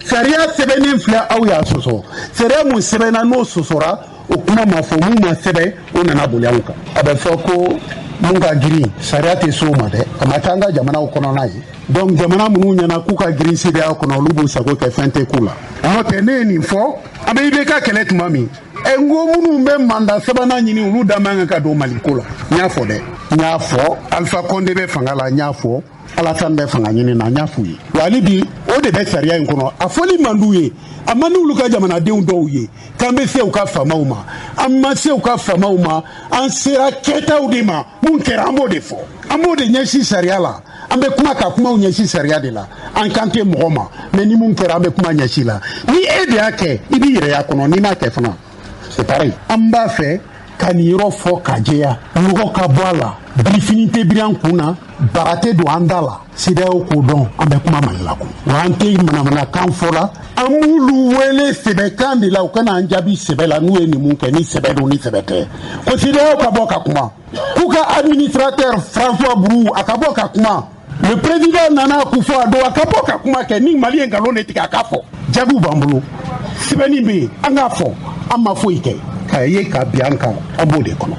sariya sɛbɛnnen filɛ, aw y'a sɔsɔ. Sariya mun sɛbɛnna n'o sɔsɔra, o kuma ma fɔ. Mun ma sɛbɛn, o nana boli anw kan. A bɛ fɔ ko mun ka girin, sariya tɛ s'o ma dɛ. A ma kɛ an ka jamanaw kɔnɔna ye. Donc jamana minnu ɲɛna k'u ka girin CEDEAO kɔnɔ, olu b'u sago kɛ, fɛn tɛ k'u la. N'o tɛ, ne ye nin fɔ, an bɛ IBK kɛlɛ tuma min, ɛ, n ko minnu bɛ mandat sabanan ɲini, olu da man kan ka don Mali ko la. N y'a fɔ dɛ, n y'a fɔ. Alpha Condé bɛ fanga la, n y'a fɔ. Alassane bɛ fanga ɲini na, n y'a f'u ye. Wa hali bi, o de bɛ sariya in kɔnɔ. A fɔli man d'u ye, a man d'olu ka jamanadenw dɔw ye k'an bɛ se u ka faamaw ma. An ma se u ka faamaw ma, an sera kɛtaw de ma. Mun kɛra, an b'o de fɔ, an b'o de ɲɛsin sariya la. An bɛ kuma ka kumaw ɲɛsin sariya de la. An kan tɛ mɔgɔ ma, mais ni mun kɛra, an bɛ kuma ɲɛsin la. Ni e de y'a kɛ, i b'i yɛrɛ y'a kɔnɔ. N'i m'a kɛ fana, c'est pareil. An b'a fɛ ka nin yɔrɔ fɔ ka jɛya, nɔgɔ ka bɔ a la. Birifini tɛ biri an kun na, bara tɛ don an da la. CEDEAO k'o dɔn, an bɛ kuma Mali la ko wa an tɛ manamanakan fɔ la. An b'olu wele sɛbɛkan de la, u kana an jaabi sɛbɛ la. N'u ye nin mun kɛ, ni sɛbɛ don, ni sɛbɛ tɛ, ko CEDEAO ka bɔ ka kuma, k'u ka administrateur François Brou a ka bɔ ka kuma, le président Nana Akufo-Addo a ka bɔ ka kuma kɛ. Ni Mali ye nkalon de tigɛ, a k'a fɔ. Jaabiw b'an bolo, sɛbɛnni bɛ yen, an k'a fɔ. An ma foyi kɛ k'a ye ka bin an kan, an b'o de kɔnɔ.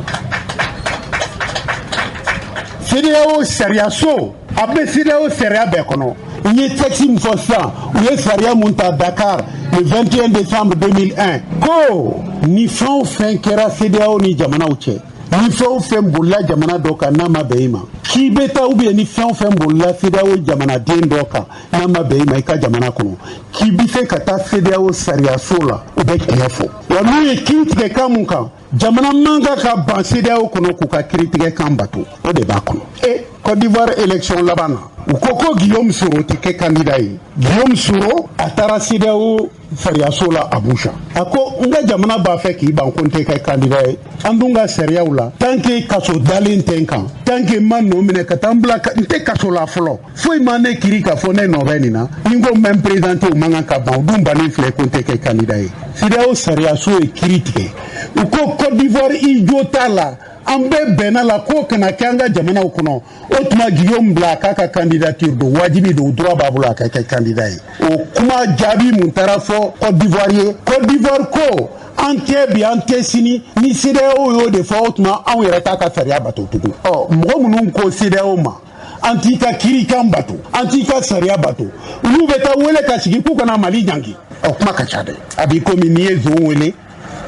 CEDEAO sariyaso, a bɛ CEDEAO sariya bɛɛ kɔnɔ. N ye texte min fɔ sisan, u ye sariya mun ta Dakar le 21 décembre 2001, ko ni fɛn o fɛn kɛra CEDEAO ni jamanaw cɛ, ni fɛn o fɛn bolila jamana dɔ kan n'a ma bɛn i ma k'i bɛ taa, ou bien ni fɛn o fɛn bolila CEDEAO jamanaden dɔ kan n'a ma bɛn i ma i ka jamana kɔnɔ, k'i bɛ se ka taa CEDEAO sariyaso la, u bɛ tiɲɛ fɔ. Wa n'u ye kiiri tigɛ kan mun kan, jamana man kan ka ban CEDEAO kɔnɔ k'u ka kiiri tigɛ kan bato, o de b'a kɔnɔ. E, Côte d'Ivoire élection laban na, u ko ko Guillaume Soro tɛ kɛ candidat ye. Guillaume Soro a taara CEDEAO sariyaso la Abuja, a ko n ka jamana b'a fɛ k'i ban ko n tɛ kɛ candidat ye. An dun ka sariyaw la, tant que kaso dalen tɛ n kan, tant que n ma nɔ minɛ ka taa n bila, n tɛ kaso la fɔlɔ, foyi ma ne kiiri k'a fɔ ne nɔ bɛ nin na. Ni n ko n bɛ n présenter, u man kan ka ban. U dun bannen filɛ ko n tɛ kɛ candidat ye. CEDEAO sariyaso ye kiiri tigɛ, u ko Côte d'Ivoire, i jo t'a la, an bɛɛ bɛnna la k'o kana kɛ an ka jamanaw kɔnɔ. O tuma Guillaume bila a k'a ka candidature don, wajibi don, droit b'a bolo a ka kɛ candidat ye. O kuma jaabi mun taara fɔ Côte d'Ivoire ye? Côte d'Ivoire ko an tɛ bi, an tɛ sini. Ni CEDEAO y'o de fɔ, o tuma anw yɛrɛ t'a ka sariya bato tugun. Ɔ, mɔgɔ minnu ko CEDEAO ma an t'i ka kiirikan bato, an t'i ka sariya bato, olu bɛ taa wele ka sigi k'u kana Mali ɲangi. Ɔ, kuma ka ca dɛ. A b'i komi n'i ye zon wele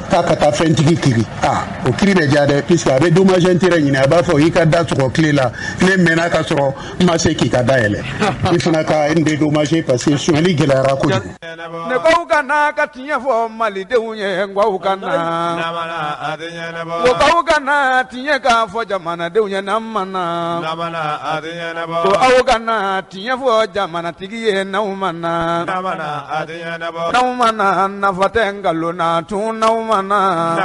k'a ka taa fɛntigi kiri, ah, o kiri bɛ diya dɛ, puisque a bɛ dommage intérêt ɲini. A b'a fɔ i ka da sɔgɔ tile la, ne mɛnna ka sɔrɔ n ma se k'i ka da yɛlɛ, i fana ka n dédommager parce que sonyali gɛlɛyara kojugu. Ne ko ka na ka tiɲɛ fɔ malidenw ye, n ko ka na, ko k'aw ka na tiɲɛ k'a fɔ jamanadenw ye n'an ma na, ko aw ka na tiɲɛ fɔ jamanatigi ye n'aw ma na, n'aw ma na, nafa tɛ nkalon na tun, n'aw ma na.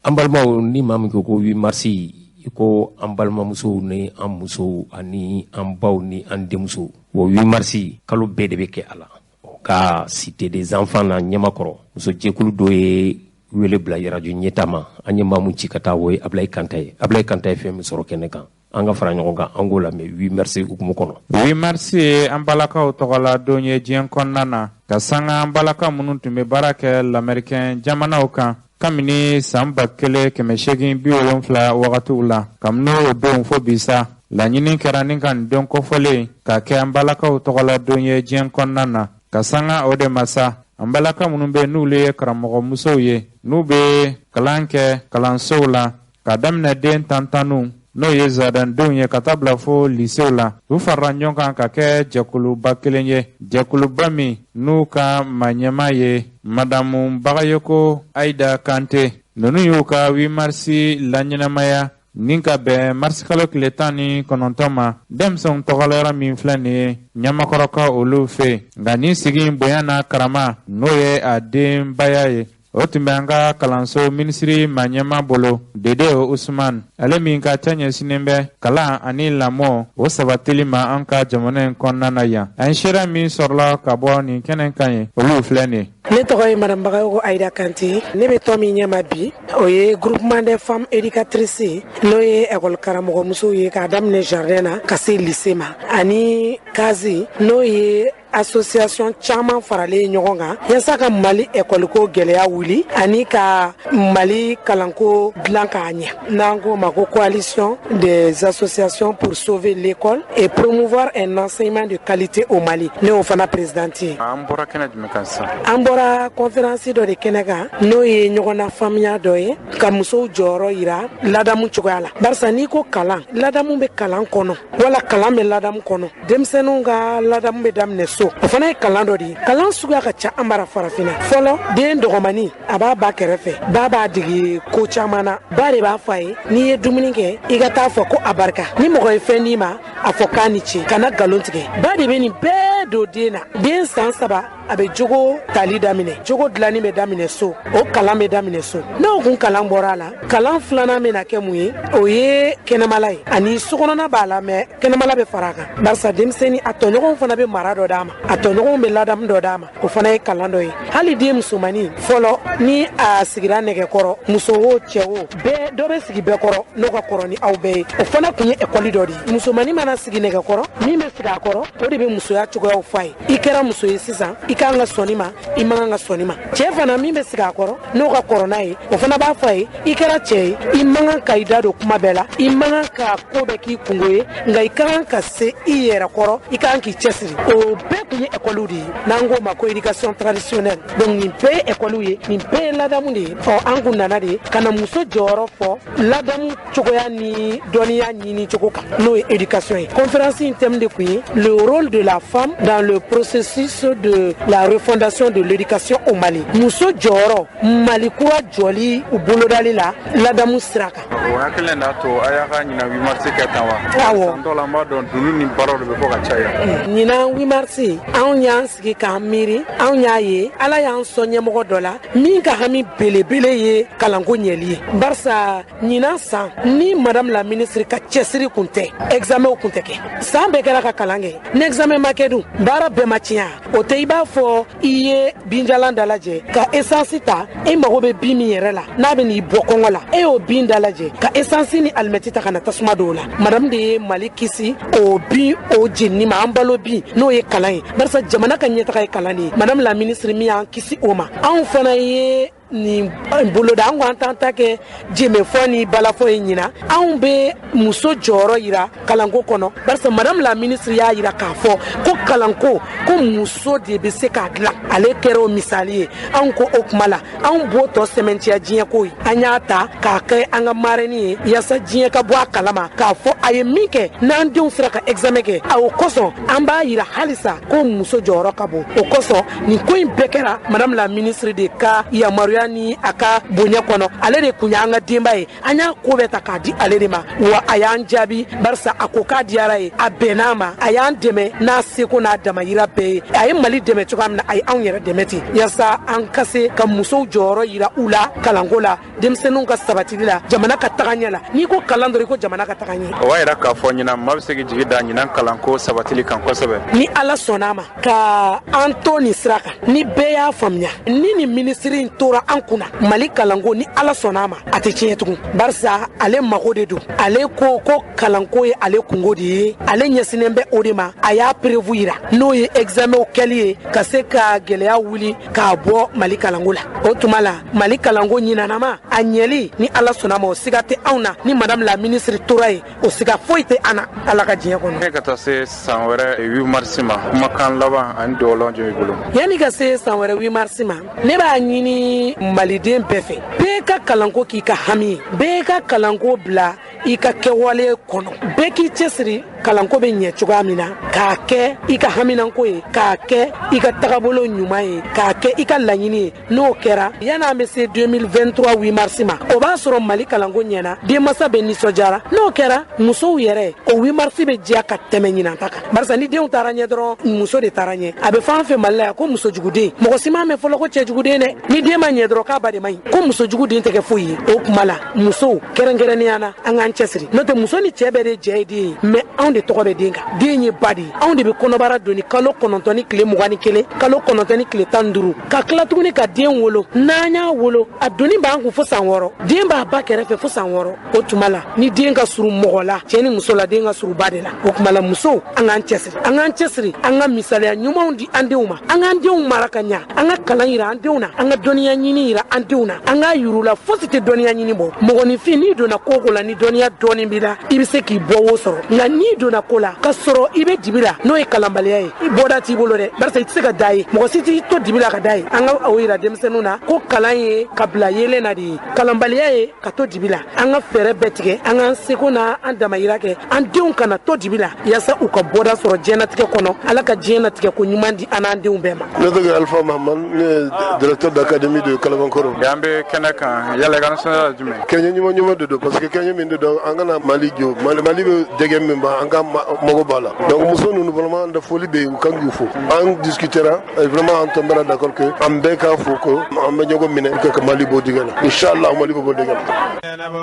An balimaw, ni maa min ko ko 8 mars, i ko an balimamusow ni an musow ani an baw ni an denmusow. O 8 mars, kalo bɛɛ de bɛ kɛ a la. O ka Cité des enfants na Ɲamakɔrɔ, musojɛkulu dɔ ye wele bila radio ɲɛta ma. An ye maa mun ci ka taa, o ye Abulayi Kanta ye. Abulayi Kanta ye fɛn min sɔrɔ kɛnɛ kan, an ka fara ɲɔgɔn kan, an k'o lamɛn 8 mars hukumu kɔnɔ. 8 mars ye an balakaw tɔgɔla don ye diɲɛ kɔnɔna na, ka sanga an balaka minnu tun bɛ baara kɛ lamɛrikɛn jamanaw kan kabini san 1870 wagatiw la. Kabini o don fo bi sa, laɲini kɛra ni ka nin don kofɔlen ka kɛ an balakaw tɔgɔla don ye diɲɛ kɔnɔna na. Ka sanga o de ma sa, an balaka minnu bɛ n'olu ye karamɔgɔmusow ye, n'u bɛ kalan kɛ kalansow la ka daminɛ den tan tanniw N'o ye zaridandenw ye ka taa bila fo lisew la, u farala ɲɔgɔn kan ka kɛ jɛkuluba kelen ye, jɛkuluba min n'u ka maaɲɛmaa ye Madamu Bagayoko Ayida Kante. Ninnu y'u ka 8 marisi laɲɛnamaya ni ka bɛn marisikalo tile 19 ma, denmisɛnw tɔgɔlayɔrɔ min filɛ nin ye Ɲamakɔrɔkaw olu fɛ yen. Nka nin sigi in bonya n'a karama, n'o ye a denbaya ye, o tun bɛ an ka kalanso minisiri maaɲɛmaa bolo, Dede Usman, ale min ka cɛ ɲɛsinnen bɛ kalan ani lamɔ o sabatili ma an ka jamana in kɔnɔna na yan. An seere min sɔrɔla ka bɔ nin kɛnɛ kan ye, olu filɛ nin ye. Ne tɔgɔ ye Madame Bagayoko Ayida Kante. Ne bɛ tɔn min ɲɛma bi, o ye Groupement des femmes éducatrices, n'o ye école karamɔgɔmusow ye, k'a daminɛ jardin na ka se lycée ma, ani CASE, n'o ye association caman faralen ɲɔgɔn kan yaasa ka Mali ekɔliko gɛlɛya wuli ani ka Mali kalanko dilan k'a ɲɛ, n'an k'o ma ko Coalition des associations pour sauver l'école et promouvoir un enseignement de qualité au Mali. Ne y'o fana présidente ye. An bɔra kɛnɛ jumɛn kan sisan? An bɔra conférence dɔ de kɛnɛ kan, n'o ye ɲɔgɔnna faamuya dɔ ye ka musow jɔyɔrɔ yira ladamu cogoya la, barisa n'i ko kalan, ladamu bɛ kalan kɔnɔ wala kalan bɛ ladamu kɔnɔ. Denmisɛnninw ka ladamu bɛ daminɛ so, o fana ye kalan dɔ de ye. Kalan suguya ka ca an bara Farafinna. Fɔlɔ, den dɔgɔmani, a b'a ba kɛrɛfɛ, ba b'a degi ko caman na. Ba de b'a fɔ a ye: n'i ye dumuni kɛ, i ka taa fɔ ko a barika, ni mɔgɔ ye fɛn d'i ma, a fɔ k'a ni ce, kana nkalon tigɛ. Ba de bɛ nin bɛɛ don den na. Den san 3, a bɛ jogo tali daminɛ. Jogo dilanni bɛ daminɛ so, o kalan bɛ daminɛ so. N'o kun kalan bɔra a la, kalan filanan bɛna kɛ mun ye? O ye kɛnɛmala ye, ani sokɔnɔna b'a la, mɛ kɛnɛmala bɛ fara a kan, barisa denmisɛnnin a tɔɲɔgɔnw fana bɛ mara dɔ d'a ma, a tɔɲɔgɔnw bɛ ladamu dɔ d'a ma, o fana ye kalan dɔ ye. Hali den musomannin fɔlɔ, ni a sigira nɛgɛkɔrɔ, muso o cɛ o, bɛɛ dɔ bɛ sigi bɛɛ kɔrɔ n'o ka kɔrɔ ni aw bɛɛ ye, o fana tun ye ekɔli dɔ de ye. Musomannin mana sigi nɛgɛkɔrɔ, min bɛ sigi a kɔrɔ, o de bɛ musoya cogoyaw f'a ye: i kɛra muso ye sisan, i kan ka sɔnni ma, i man kan ka sɔnni ma. Cɛ fana min bɛ sigi a kɔrɔ n'o ka kɔrɔ n'a ye, o fana b'a fɔ a ye: i kɛra cɛ ye, i man kan ka i da don kuma bɛɛ la, i man kan ka ko bɛɛ k'i kungo ye, nka i ka kan ka se i yɛrɛ kɔrɔ, i ka kan k'i cɛsiri. O bɛɛ tun ye ekɔliw de ye, n'an k'o ma ko éducation traditionnelle. Donc nin bɛɛ ye ekɔliw ye, nin bɛɛ ye ladamu de ye. Ɔ, an kun nana de ka na muso jɔyɔrɔ fɔ ladamu cogoya ni dɔnniya ɲini cogo kan, n'o ye éducation ye. Conférence in thème de kun ye le rôle de la femme dans le processus de la refondation de l'éducation au Mali, muso jɔyɔrɔ Mali kura jɔli u bolodali la ladamu sira kan. O hakilina n'a to a y'a ka ɲinan 8 mars kɛ tan wa? Awɔ. San dɔw la, an b'a dɔn dunun ni baaraw de bɛ fɔ ka caya. Ɲinan 8 mars, anw y'an sigi k'an miiri, anw y'a ye Ala y'an sɔn ɲɛmɔgɔ dɔ la min ka hami belebele ye kalanko ɲɛli ye, barisa ɲinan san, ni madame la ministre ka cɛsiri kun tɛ, examen kun tɛ kɛ. San bɛɛ kɛra ka kalan kɛ, ni examen ma kɛ dun, baara bɛɛ ma tiɲɛ. O tɛ i b'a fɔ i ye binjalan dalajɛ ka essence ta, e mago bɛ bin min yɛrɛ la, n'a bɛ n'i bɔ kɔngɔ la, e y'o bin dalajɛ ka essence ni alimɛti ta ka na tasuma don o la. Madame de ye Mali kisi o bin o jenini ma, an balo bin, n'o ye kalan ye, barisa jamana ka ɲɛtaga ye kalan de ye. Madame la ministre min y'an kisi o ma, anw fana ye nin boloda. An ko an t'an ta kɛ jemefɔ ni balafɔ ye. Ɲina anw bɛ muso jɔyɔrɔ yira kalanko kɔnɔ, barisa madame la ministre y'a yira k'a fɔ ko kalanko, ko muso de bɛ se k'a dilan. Ale kɛra o misali ye. Anw ko o kuma la, anw b'o tɔ sɛmɛntiya diɲɛ ko ye. An y'a ta k'a kɛ an ka marraine ye yaasa diɲɛ ka bɔ a kalama k'a fɔ a ye min kɛ n'an denw sera ka examen kɛ. A o kosɔn, an b'a yira halisa ko muso jɔyɔrɔ ka bon. O kosɔn nin ko in bɛɛ kɛra madame la ministre de ka yamaruya ni a ka bonya kɔnɔ. Ale de kun y'an ka denba ye, an y'a ko bɛɛ ta k'a di ale de ma, wa a y'an jaabi, barisa a ko k'a diyara ye, a bɛnn'a ma, a y'an dɛmɛ n'a seko n'a damayira bɛɛ ye. A ye Mali dɛmɛ cogoya min na, a ye anw yɛrɛ dɛmɛ ten, yaasa an ka se ka musow jɔyɔrɔ yira u la kalanko la, denmisɛnninw ka sabatili la, jamana ka taga ɲɛ la. N'i ko kalan dɔrɔn, i ko jamana ka taga ɲɛ. O b'a yira k'a fɔ ɲinan maa bɛ se k'i jigi da ɲinan kalanko sabatili kan kosɛbɛ. Ni Ala sɔnna a ma ka an to nin sira kan, ni bɛɛ y'a faamuya, ni nin minisiri in tora an kunna, Mali kalanko, ni Ala sɔnna a ma, a tɛ tiɲɛ tugun, barisa ale mago de don. Ale ko ko kalanko ye ale kungo de ye, ale ɲɛsinnen bɛ o de ma. A y'a preuve yira, n'o ye examen kɛli ye ka se ka gɛlɛya wuli k'a bɔ Mali kalanko la. O tuma la, Mali kalanko ɲinanama a ɲɛli, ni Ala sɔnna ma, o siga tɛ anw na. Ni madame la ministre tora yen, o siga foyi tɛ an na Ala ka diɲɛ kɔnɔ. Ne ka taa se san wɛrɛ 8 mars ma, kumakan laban ani dugawu jumɛn b'i bolo? Yanni ka se san wɛrɛ 8 mars ma, ne b'a ɲini maliden bɛɛ fɛ, bɛɛ ka kalanko k'i ka hami ye, bɛɛ ka kalanko bila. i ka kɛwale kɔnɔ. Bɛɛ k'i cɛsiri kalanko bɛ ɲɛ cogoya min na, k'a kɛ i ka haminanko ye, k'a kɛ i ka tagabolo ɲuman ye, k'a kɛ i ka laɲini ye. N'o kɛra, yan'an bɛ se 2023 8 mars ma, o b'a sɔrɔ Mali kalanko ɲɛna, denmansa bɛ nisɔndiyara. N'o kɛra, musow yɛrɛ, o 8 mars bɛ diya ka tɛmɛ ɲinan ta kan, barisa ni denw taara ɲɛ dɔrɔn, muso de taara ɲɛ. A bɛ fɔ an fɛ Mali la yan ko musojuguden, mɔgɔ si m'a mɛn fɔlɔ ko cɛjuguden dɛ. Ni den ma ɲɛ dɔrɔn, k'a ba de man ɲi, ko musojuguden tɛ kɛ foyi ye. O kuma la, musow kɛrɛnkɛrɛnnenya na, an k'an cɛsiri, n'o tɛ muso ni cɛ bɛɛ de jɛ ye den ye, mais anw de tɔgɔ bɛ den kan. Den ye ba de ye, anw de bɛ kɔnɔbara doni kalo 9 ni tile 21, kalo 9 ni tile 15, ka tila tuguni ka den wolo. N'an y'a wolo, a doni b'an kun fo san 6, den b'a ba kɛrɛfɛ fo san 6. O tuma la, ni den ka surun mɔgɔ la, cɛ ni muso la, den ka surun ba de la. O tuma la, musow, an k'an cɛsiri, an k'an cɛsiri, an ka misaliya ɲumanw di an denw ma, an k'an denw mara ka ɲa, an ka kalan yira an denw na, an ka dɔnniya ɲini yira an denw na, an k'a yir'u la fosi tɛ dɔnniya ɲini bɔ. Mɔgɔninfin, n'i donna ko o ko la, ni dɔnniya dɔɔni b'i la, i bɛ se k'i bɔ wo sɔrɔ. Nka n'i donna ko la ka sɔrɔ i bɛ dibi la, n'o ye kalanbaliya ye, i bɔda t'i bolo dɛ, barisa i tɛ se ka da ye, mɔgɔ si t'i to dibi la ka da ye. An ka o yira denmisɛnninw na ko kalan ye ka bila yeelen na de ye, kalanbaliya ye ka to dibi la. An ka fɛɛrɛ bɛɛ tigɛ, an k'an seko n'an damayira kɛ, an denw kana to dibi la, yaasa u ka bɔda sɔrɔ diɲɛnatigɛ kɔnɔ. Ala ka diɲɛnatigɛ ko ɲuman di an n'an denw bɛɛ ma. Ne tɔgɔ Alpha Mahamane, ne ye directeur d'académie de Kalabankɔrɔ. An bɛ kɛnɛ kan, yala i ka nisɔndiya jumɛn? Kɛɲɛ ɲuman ɲuman de don, parce que kɛɲɛ min de don, an kana Mali jɔ, Mali bɛ dɛgɛ min ban, an ka mago b'a la. Donc muso ninnu, vraiment, an da foli bɛ yen, u kan k'u fo. An discutera et vraiment an tombera d'accord que an bɛɛ k'a fo ko an bɛ ɲɔgɔn minɛ ka Mali bɔ dingɛ la. Inchallah, Mali bɛ bɔ dingɛ la.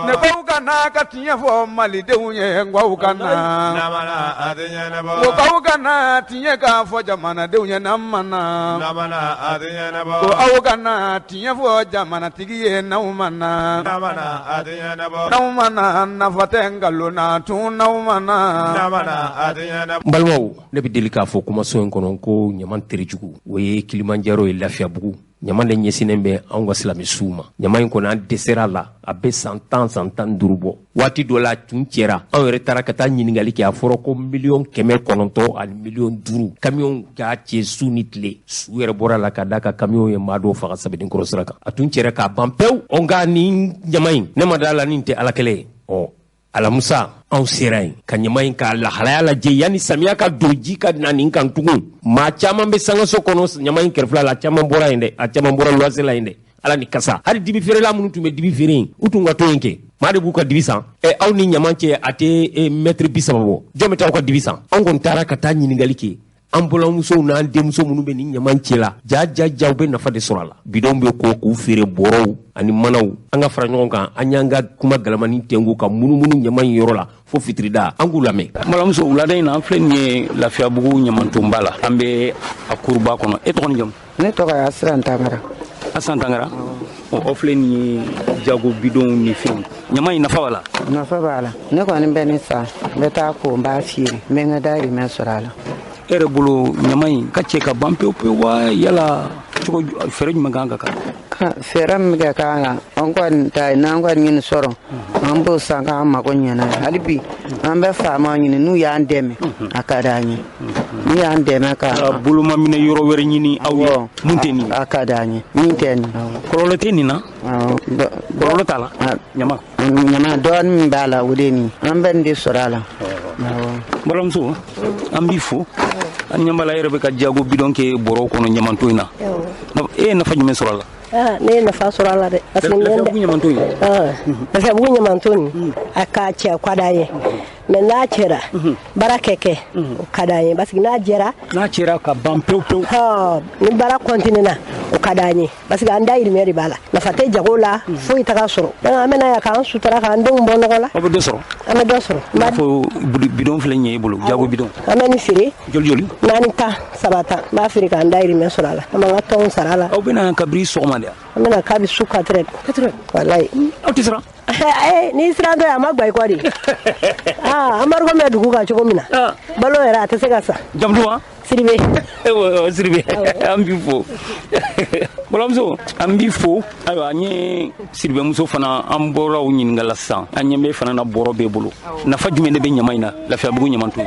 Ne baw ka na ka tiɲɛ fɔ malidenw ye, n k'aw ka na, ko k'aw ka na tiɲɛ k'a fɔ jamanadenw ye, n'an ma na, ko aw ka na tiɲɛ fɔ jamanatigi ye, n'aw ma na, n'aw ma na, nafa tɛ nkalon na tun, n'aw ma na. N balimaw, ne bɛ deli k'a fɔ kumaso in kɔnɔ ko ɲaman terijugu, o ye Kilimanjaro ye, Lafiyabugu. Ɲaman de ɲɛsinnen bɛ anw ka silamɛsuw ma. Ɲama in kɔni, an dɛsɛra la, a bɛ san 10, san 15 bɔ. Waati dɔ la, a tun cɛra, anw yɛrɛ taara ka taa ɲininkali kɛ, a fɔra ko 900 000 000 5 kamiyɔn k'a cɛ su ni tile. Su yɛrɛ bɔra la ka da ka kamiyɔn ye maa dɔw faga Sɛbɛninkɔrɔ sira kan. A tun cɛra k'a ban pewu. Ɔ, nka nin ɲama in, ne ma da la nin tɛ Ala kɛlɛ ye. Ɔ, alamusa, anw sera yen ka ɲama in k'a lahalaya lajɛ yanni samiya ka don, ji ka na nin kan tugun. Maa caman bɛ sangaso kɔnɔ ɲama in kɛrɛfɛla la, a caman bɔra yen dɛ, a caman bɔra luwanse la yen dɛ. Ala ni kasa, hali dibi feerela minnu tun bɛ dibi feere yen, u tun ka to yen kɛ, maa de b'u ka dibi san. Ɛ, aw ni ɲama cɛ, a tɛ mɛtiri 30 bɔ, jɔn bɛ taa aw ka dibi san? Anw kɔni taara ka taa ɲininkali kɛ. An balimamusow n'an denmuso minnu bɛ nin ɲama cɛ la, ja ja ja, u bɛ nafa de sɔrɔ a la. Bidɔnw bɛ ko k'u feere, bɔrɔw ani manaw. An ka fara ɲɔgɔn kan, an y'an ka kuma galamani tɛnku ka munumunu ɲama in yɔrɔ la fo fitirida, an k'u lamɛn. Balimamuso, wulada in na, an filɛ nin ye Lafiyabugu ɲamantonba la, an bɛ a kuruba kɔnɔ. E tɔgɔ ni jamu? Ne tɔgɔ ye Asiran Tangara. Asiran Tangara, ɔ, aw filɛ nin ye jago bidɔnw ni fɛnw. Ɲama in, nafa b'a la? Nafa b'a la. Ne kɔni bɛ ne san, n bɛ taa ko, n b'a feere, n bɛ n ka dahirimɛ sɔrɔ a la. E yɛrɛ bolo, ɲama in ka cɛ ka ban pewu pewu wa, yala cogo fɛɛrɛ jumɛn kan ka k'a? Fɛɛrɛ min bɛ kɛ k'a la, an kɔni ta ye, n'an kɔni ɲini sɔrɔ, an b'o san k'an mago ɲɛna ye. Hali bi an bɛ faamaw ɲini, n'u y'an dɛmɛ, a ka d'an ye, n'u y'an dɛmɛ ka bolomaminɛ yɔrɔ wɛrɛ ɲini aw ye mun tɛ nin ye, a ka d'an ye min tɛ nin. Kɔlɔlɔ tɛ nin na? Kɔlɔlɔ t'a la, ɲama? Ɲama dɔɔnin min b'a la, o de ye nin, an bɛ nin de sɔrɔ a la. Balimamuso, an b'i fo. An ɲɛ b'a la, e yɛrɛ bɛ ka jago bidɔn kɛ bɔrɔw kɔnɔ ɲamanton in na. E ye nafa jumɛn sɔrɔ a la? Ne ye nafa sɔrɔ a la dɛ, parce que Lafiyabugu ɲamanton in? Lafiyabugu ɲamanton nin, a k'a cɛ ka d'an ye, mais n'a cɛra, baara kɛ o ka d'an ye, parce que n'a jɛra. N'a cɛra ka ban pewu pewu. Ni baara continue na, o ka d'an ye, parce que an dahirimɛ de b'a la, nafa tɛ jago la, foyi taga sɔrɔ. Donc an bɛna yan k'an sutura, k'an denw bɔ nɔgɔ la. Aw bɛ dɔ sɔrɔ? An bɛ dɔ sɔrɔ. I n'a fɔ bidɔn filɛ nin ye e bolo, jago bidɔn. An bɛ nin feere. Joli joli? 4 tan, 3 tan, n b'a feere k'an dahirimɛ sɔrɔ a la, an b'an ka tɔnw sara a la. Aw bɛna kabiri sɔgɔma de? An bɛna kabi su 4 heures. 4 heures? Walayi. Aw tɛ siran? N'i sirantɔ ye, a ma gba i kɔ de. Aa, embargo bɛ dugu kan cogo min na, balo yɛrɛ a tɛ se ka san. Jamu wa? Siribe. Siribe, an b'i fo. Balimamuso, an b'i fo. Ayiwa, an ye Siribemuso fana, an bɔra o ɲininka la sisan. An ɲɛ bɛ fana na, bɔrɔ b'e bolo. Nafa jumɛn de bɛ ɲama in na, Lafiyabugu ɲamanton?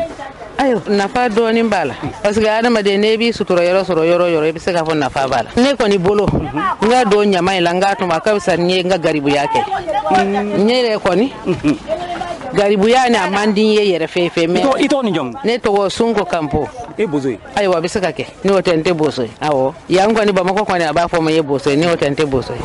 Ayiwa, nafa dɔɔnin b'a la, parce que adamaden, n'e b'i sutura yɔrɔ sɔrɔ yɔrɔ yɔrɔ, i bɛ se k'a fɔ nafa b'a la. Ne kɔni bolo, n ka don ɲama in la, n k'a tuma, a ka fisa ni n ye n ka garibuya kɛ. N yɛrɛ kɔni Garibuya ni a man di n ye yɛrɛ fɛn fɛn mais. I tɔgɔ ni jamu? Ne tɔgɔ Sunko Kanpo. E bozo ye? Ayiwa, a bɛ se ka kɛ. N'o tɛ, n tɛ bozo ye. Awɔ, yan kɔni, Bamakɔ kɔni, a b'a fɔ ma ye bozo ye. N'o tɛ, n tɛ bozo ye.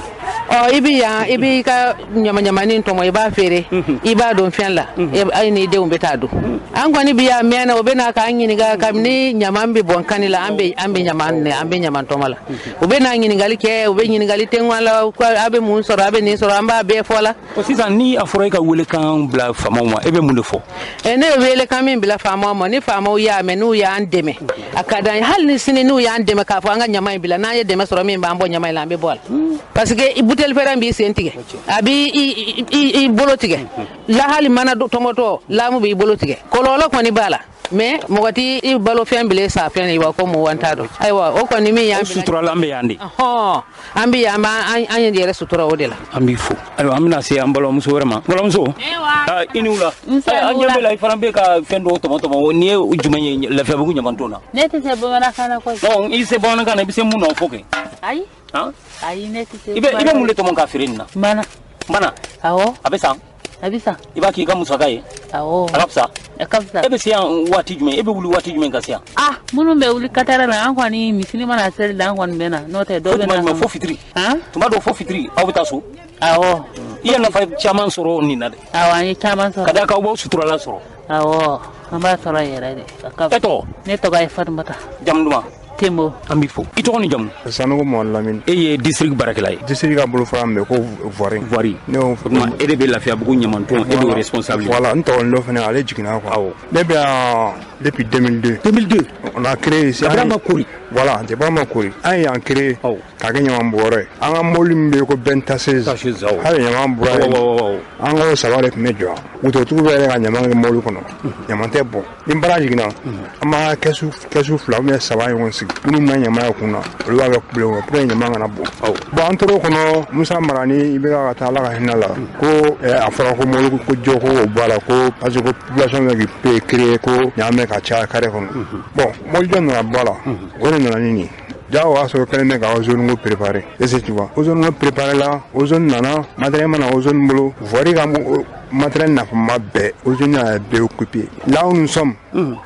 Ɔ, i bi yan, i b'i ka ɲamaɲamanin tɔmɔ, i b'a feere, i b'a don fɛn la, ayi, n'i denw bɛ taa dun. An kɔni bi yan mɛnna, o bɛ na k'an ɲininka kabini ɲaman bɛ bɔn kani la, an bɛ ɲaman, an bɛ ɲaman tɔmɔ la. U bɛ na ɲininkali kɛ, u bɛ ɲininkali tɛŋua la, a bɛ mun sɔrɔ, a bɛ nin sɔrɔ, an b'a bɛɛ fɔ la. Sisan, ni a fɔra e ka welekan bila faamaw ma, e bɛ mun de fɔ? Ne ye welekan min bila faamaw ma, ni faamaw y'a mɛn, n'u y'an dɛmɛ, a ka d'an ye. Hali ni sini n'u y'an dɛmɛ k'a fɔ an ka ɲama in bila, n'an ye dɛmɛ sɔrɔ min b'an bɔ ɲama in la, an bɛ bɔ a la, parce que buteli fɛrɛn b'i sen tigɛ, a b'i i bolo tigɛ, lahali mana tɔmɔtɔ laamu b'i bolo tigɛ. Kɔlɔlɔ kɔni b'a la, mais mɔgɔ t'i i balo fɛn bilen sa fɛn i wa ko mun wa, n t'a dɔn. Ayiwa, o kɔni min y'an suturala, an bɛ yan de. Hɔn, an bɛ yan, an b'an an yɛrɛ sutura o de la. An b'i fo. Ayiwa, an bɛna se an balimamuso wɛrɛ ma. Balimamuso, i ni wula. An ɲɛ bɛ la, i fana bɛ ka fɛn dɔw tɔmɔ tɔmɔ. Nin ye jumɛn ye Lafiyabugu ɲamanton na? Ne tɛ se bamanankan na koyi. Ɔ, i se bamanankan na, i bɛ se mun na, o fɔ kɛ. Ayi. Ayi, ne tɛ se. I bɛ mun de tɔmɔ k'a feere nin na? Mana. Mana? Awɔ. A bɛ san? A bɛ san. I b'a k'i ka musaka ye? Awɔ. A ka fisa. A ka fisa. E bɛ se yan waati jumɛn? E bɛ wuli waati jumɛn ka se yan? Ah, minnu bɛ wuli katara la, an kɔni misiri mana seli la, an kɔni bɛ na. N'o tɛ, dɔw bɛ na. Fo fitiri. Tuma dɔw fo fitiri, aw bɛ taa so. Awɔ. I ye nafa caman sɔrɔ nin na dɛ. Awɔ, an ye caman sɔrɔ. Ka d'a kan aw b'aw suturala sɔrɔ. Awɔ, an b'a sɔrɔ yɛrɛ de. E tɔgɔ? Ne tɔgɔ ye Fatumata. Jamu duman? Tenbo. An b'i fo. I tɔgɔ ni jamu? Sanogo Mɔn Lamini. E ye district baarakɛla ye? District ka bolofara min bɛ ko voirie. Voirie. Ne y'o. O tuma, e de bɛ Lafiyabugu ɲamanton, e de y'o responsable. Voilà, n tɔgɔ dɔ fana, ale jiginna quoi. Awɔ. Ne bɛ yan depuis 2002. 2002. On a créé ici. Kabini a ma kori. Voilà, depuis a ma kori. An y'an créé. K'a kɛ ɲaman bɔyɔrɔ ye. An ka mobili min bɛ yen ko bɛn taseuse. Taseuse, awɔ. Hali ɲaman bɔra yen. Awɔ. An ka o saba de tun bɛ jɔ yan. Wototigiw bɛ yɛrɛ ka ɲaman kɛ mobili kɔnɔ. Ɲaman tɛ bɔn. Ni baara jiginna, an b'an ka kɛsu fila ou bien saba ɲɔgɔn sigi. Minnu bɛna ɲaman ye kun na, olu b'a kɛ kubele kɔnɔ pour que ɲaman kana bɔn. Bon, an tor'o kɔnɔ, Musa Mara ni IBK ka taa, Ala ka hinɛ la, ko a fɔra ko mobili ko jɔ ko o bɔ a la, ko parce que ko population bɛ k'i créer, ko ɲaman bɛ ka caya carré kɔnɔ. Bon, mobili jɔ nana bɔ a la, o de nana ni nin ye. Ja, o y'a sɔrɔ kɛlen bɛ ka ozone ko préparer. Est-ce que tu vois, ozone ko préparer la, ozone nana, matériel mana ozone bolo, voirie ka matériel nafama bɛɛ, ozone y'a bɛɛ occupé. Là où nous sommes,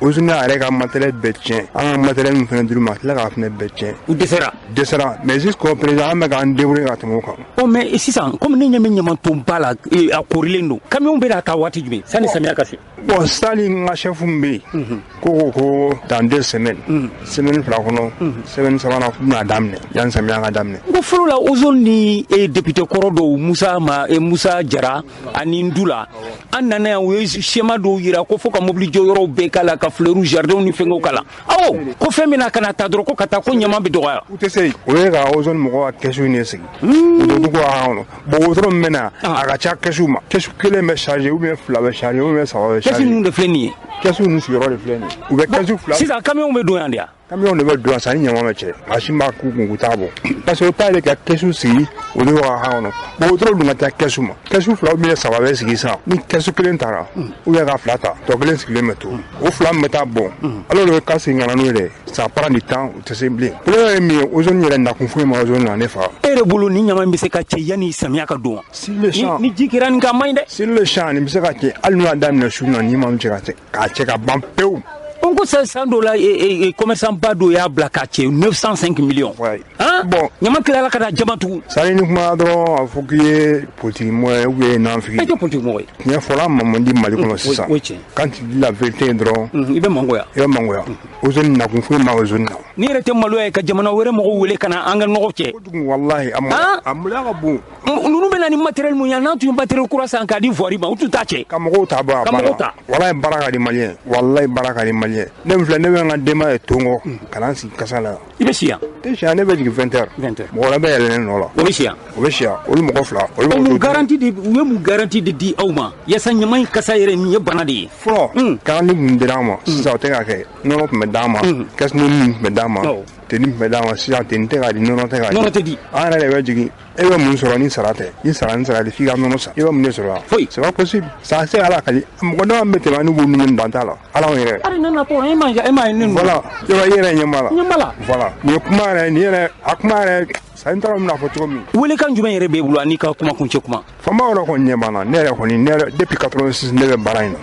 ozone yɛrɛ ka matériel bɛɛ tiɲɛ. An ka matériel min fana dir'u ma, a tila k'a fana bɛɛ tiɲɛ. U dɛsɛra. Dɛsɛra, mais jusqu'au présent, an bɛ k'an débrouiller ka tɛmɛ o kan. Ɔ, mais sisan, komi ne ɲɛ bɛ ɲamantonba la, a korilen don, camion bɛ na taa waati jumɛn sani samiya ka se? Bon, sali n ka chef min bɛ yen, ko dans 2 semaines, semaine 2 kɔnɔ, semaine sabanan, k'u bɛna daminɛ yanni samiya ka daminɛ. Ko fɔlɔ la, ozone ni député kɔrɔ dɔw, Musa ma, Musa Jara ani Ndula, an nana yan, u ye schéma dɔw yira ko fo ka mobili jɔyɔrɔw bɛɛ k'a la, ka fleurs jardin ni fɛngɛw k'a la. Awɔ, ko fɛn min na ka na ta dɔrɔn, ko ka taa ko ɲaman bɛ dɔgɔya. U tɛ se, o ye ka ozone mɔgɔw ka kɛsu in de sigi wototigiw ka kɔnɔ. Bon, wotoro min bɛ na, a ka ca kɛsu ma. Kɛsu kelen bɛ chargé ou bien fila bɛ chargé ou bien saba bɛ chargé. Kɛsu ninnu de filɛ nin ye. Kɛsu ninnu sigiyɔrɔ de filɛ nin ye. U bɛ kɛsu fila. Sisan, camion bɛ don yan de ya? Camion de bɛ don yan sisan ni ɲaman bɛ cɛ. Maa si m'a k'u kun k'u t'a bɔ. Parce que o ta de ka kɛsu sigi olu ka kan kɔnɔ. Bon, wotoro dun ka ca kɛsu ma. Kɛsu fila ou bien saba bɛ sigi sisan. Ni kɛsu kelen taara ou bien ka fila ta, tɔ kelen sigilen bɛ to. O fila min bɛ taa bɔn, alors de bɛ ka segin ka na n'o ye dɛ. Ça prend du temps, u tɛ se bilen. Problème ye min ye, ozone yɛrɛ nakun foyi ma ozone na, ne fa. E yɛrɛ bolo, ni ɲaman bɛ se ka cɛ yanni samiya ka don wa? Sur le champ. Ni ji kɛra nin kan, a man ɲi dɛ. Sur le champ, nin bɛ se ka cɛ hali n'u y'a daminɛ su na, ni ma cɛ k'a cɛ ka ban pewu. N ko san dɔ la, commerçant ba dɔ y'a bila k'a cɛ 905 millions. Ouais. Hein? Bon. Ɲama tilala ka na jama tugun. Sani ni kuma dɔrɔn, a fɔ k'i ye politique mɔgɔ ye ou bien nafigi. E tɛ politique mɔgɔ ye. Tiɲɛ fɔla ma man di Mali kɔnɔ sisan. O ye tiɲɛ. Quand tu dis la vérité dɔrɔn. I bɛ mangoya. I bɛ mangoya. Ozone nakun foyi ma ozone na. N'i yɛrɛ tɛ maloya ye ka jamana wɛrɛ mɔgɔw wele ka na an ka nɔgɔ cɛ. Kojugu, walahi, a maloya ka bon. Ninnu bɛ na ni matériel mun ye, n'an tun ye matériel kura san k'a di voirie ma, u tun t'a cɛ. Ka mɔgɔw ta bɔ a Ka mɔgɔw ta. Walahi, baara ka di malien. Walahi, baara ka di malien. Ne min filɛ, ne bɛ n ka denbaya ye to n kɔ ka na n sigi kasa la. I bɛ si yan? Tɛ si yan, ne bɛ jigin 20 heures. 20 heures. Mɔgɔ wɛrɛ bɛ yɛlɛ ne nɔ la. O bɛ si yan? O bɛ si yan, olu mɔgɔ fila. Olu O mun garantie de, u ye mun garantie de di aw ma yaasa ɲaman in kasa yɛrɛ, nin ye bana de ye? Fɔlɔ, garantie tun dir'an ma, sisan o tɛ ka kɛ. Nɔnɔ tun bɛ d'an ma, kɛsu tun bɛ d'an ma, tenue tun bɛ d'an ma. Sisan tenue tɛ ka di, nɔnɔ tɛ ka di. Nɔnɔ tɛ di. An yɛrɛ de bɛ jigin. E bɛ mun sɔrɔ ni sara tɛ? Ni sara ni sara tɛ, f'i ka nɔnɔ san. I bɛ mun de sɔrɔ la? Foyi. C'est pas possible. Ça se ala kali. Mɔgɔ dama bɛ tɛmɛ n'u b'u numu dan t'a la. Ala yɛrɛ. Hali ne natɔ, e ma ye ne ninnu. Voilà. Yɔrɔ i yɛrɛ ɲɛ b'a la. Ɲɛ b'a la. Voilà. Nin ye kuma yɛrɛ, nin yɛrɛ, a kuma yɛrɛ. Sa n taara bɛna fɔ cogo min. Welekan jumɛn yɛrɛ b'e bolo ani ka kuma kuncɛ kuma? Faama yɛrɛ kɔni ɲɛ b'an na. Ne yɛrɛ kɔni, ne yɛrɛ, depuis 86 ne bɛ baara in na.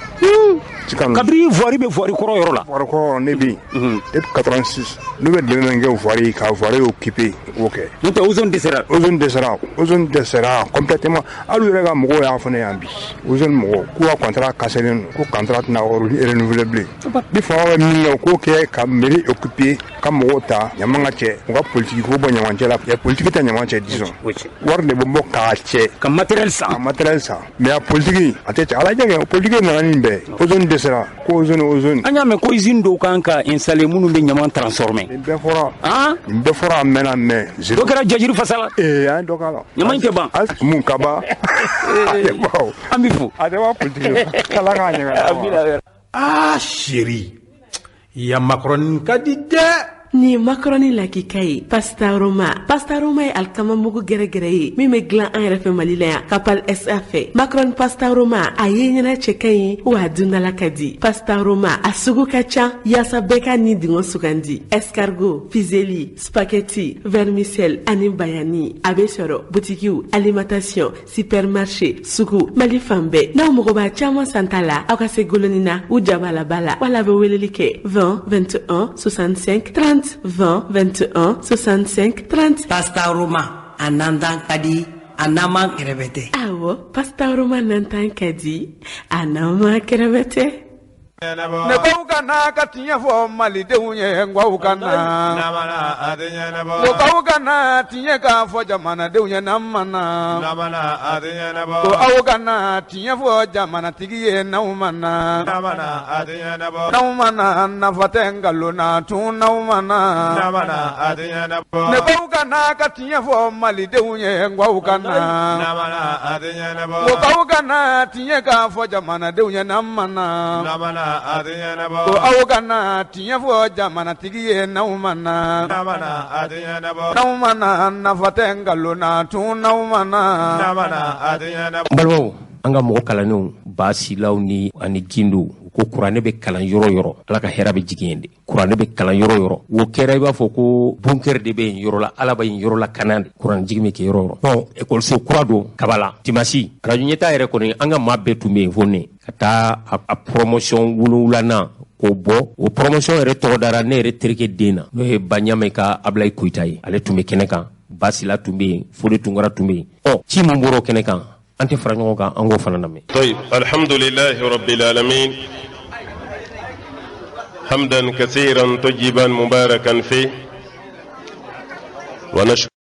Kabini voirie bɛ voirie kɔrɔ yɔrɔ la. Voirie kɔrɔ ne bɛ yen depuis 86. N'u bɛ dɛmɛ min kɛ voirie, ka voirie occupé, o kɛ. N'o tɛ, ozone dɛsɛra. Ozone dɛsɛra, ozone dɛsɛra complètement. Hali u yɛrɛ ka mɔgɔw y'a fɔ ne yan bi. Ozone mɔgɔw k'u ka contrat cassé len don, ko contrat tɛna renouveler bilen. Ni fanga bɛ min kɛ, u k'o kɛ ka mairie occupé, ka mɔgɔw ta, ɲama ka cɛ, u ka politique ko bɔ ɲamancɛ la. Politique tɛ ɲama cɛ, disons. Wari de bɛ bɔ k'a cɛ. Ka matériel san. Ka matériel san. Mais a politique a tɛ cɛ. Ala jɛ kɛ politique nana nin bɛɛ. Ozone dɛsɛra ko ozone, ozone. An y'a mɛn ko usine dɔw kan ka installer minnu bɛ ɲaman transformer. Nin bɛɛ fɔra. Nin bɛɛ fɔra, a mɛnna, mais. Dɔ kɛra Jajiri fasa la. Ee, an ye dɔ k'a la. Ɲama in tɛ ban. Mun kaba. An b'i fo. A tɛ ban politique la. Ala k'a ɲɛ. Ah chérie, ya macaroni ka di dɛ. Nin ye macaroni lakika ye, Pasta Roma. Pasta Roma ye alikama mugu gɛrɛgɛrɛ ye min bɛ dilan an yɛrɛ fɛ Mali la yan, Kapal SA fɛ. Macaroni Pasta Roma, a ye ɲɛna cɛ ka ɲi wa a dundala ka di. Pasta Roma a sugu ka ca yaasa bɛɛ ka ni dingɔ sugandi: escargot, fusilli, spaghetti, vermicelle ani bayani. A bɛ sɔrɔ butikiw, alimentation, supermarché, sugu, Mali fan bɛɛ. N'aw mago b'a caman santa la, aw ka se golonina u jabalaba la, wala bɛ weleli kɛ 20 21 65 30, 20 21 65 30. Pasta Roma, a nantan ka di, a naman kɛrɛfɛ tɛ. Awɔ, Pasta Roma nantan ka di, a naman kɛrɛfɛ tɛ. Ne baw ka na ka tiɲɛ fɔ malidenw ye, n ka na ko baw ka na tiɲɛ k'a fɔ jamanadenw ye, n'an ma na ko aw ka na tiɲɛ fɔ jamanatigi ye, n'aw ma na, n'aw ma na, nafa tɛ nkalon na tun, n'aw ma na. Ne baw ka na ka tiɲɛ fɔ malidenw ye, n ka na ko baw ka na tiɲɛ k'a fɔ jamanadenw ye, n'an ma na ko aw ka na tiɲɛ fɔ jamanatigi ye, n'aw ma na, n'aw ma na, nafa tɛ nkalon na tun, n'aw ma na. N balimaw, an ka mɔgɔ kalannenw, Basilaw ni ani Gindo ko kuranɛ bɛ kalan yɔrɔ yɔrɔ, Ala ka hɛrɛ bɛ jigin yen de. Kuranɛ bɛ kalan yɔrɔ yɔrɔ, o kɛra i b'a fɔ ko bunker de bɛ yen yɔrɔ la, Ala bɛ yen yɔrɔ la kana de kuranɛ jigin bɛ kɛ yɔrɔ yɔrɔ. Bon, ekɔliso kura don Kabala dimasi arajo ɲɛta yɛrɛ kɔni, an ka maa bɛɛ tun bɛ yen fo ne ka taa a promotion wolonwulanan k'o bɔ. O promotion yɛrɛ tɔgɔ dara ne yɛrɛ terikɛ den na, n'o ye Baɲame ka Abulayi Koyita ye. Ale tun bɛ kɛnɛ kan, Basila tun bɛ yen, Fode Tunkara tun bɛ yen. Ɔ, ci min bɔra o kɛnɛ kan, an tɛ fara ɲɔgɔn kan, an k'o fana lamɛn. طيب، الحمد لله رب العالمين، حمدا كثيرا طيبا مباركا فيه، ونشكر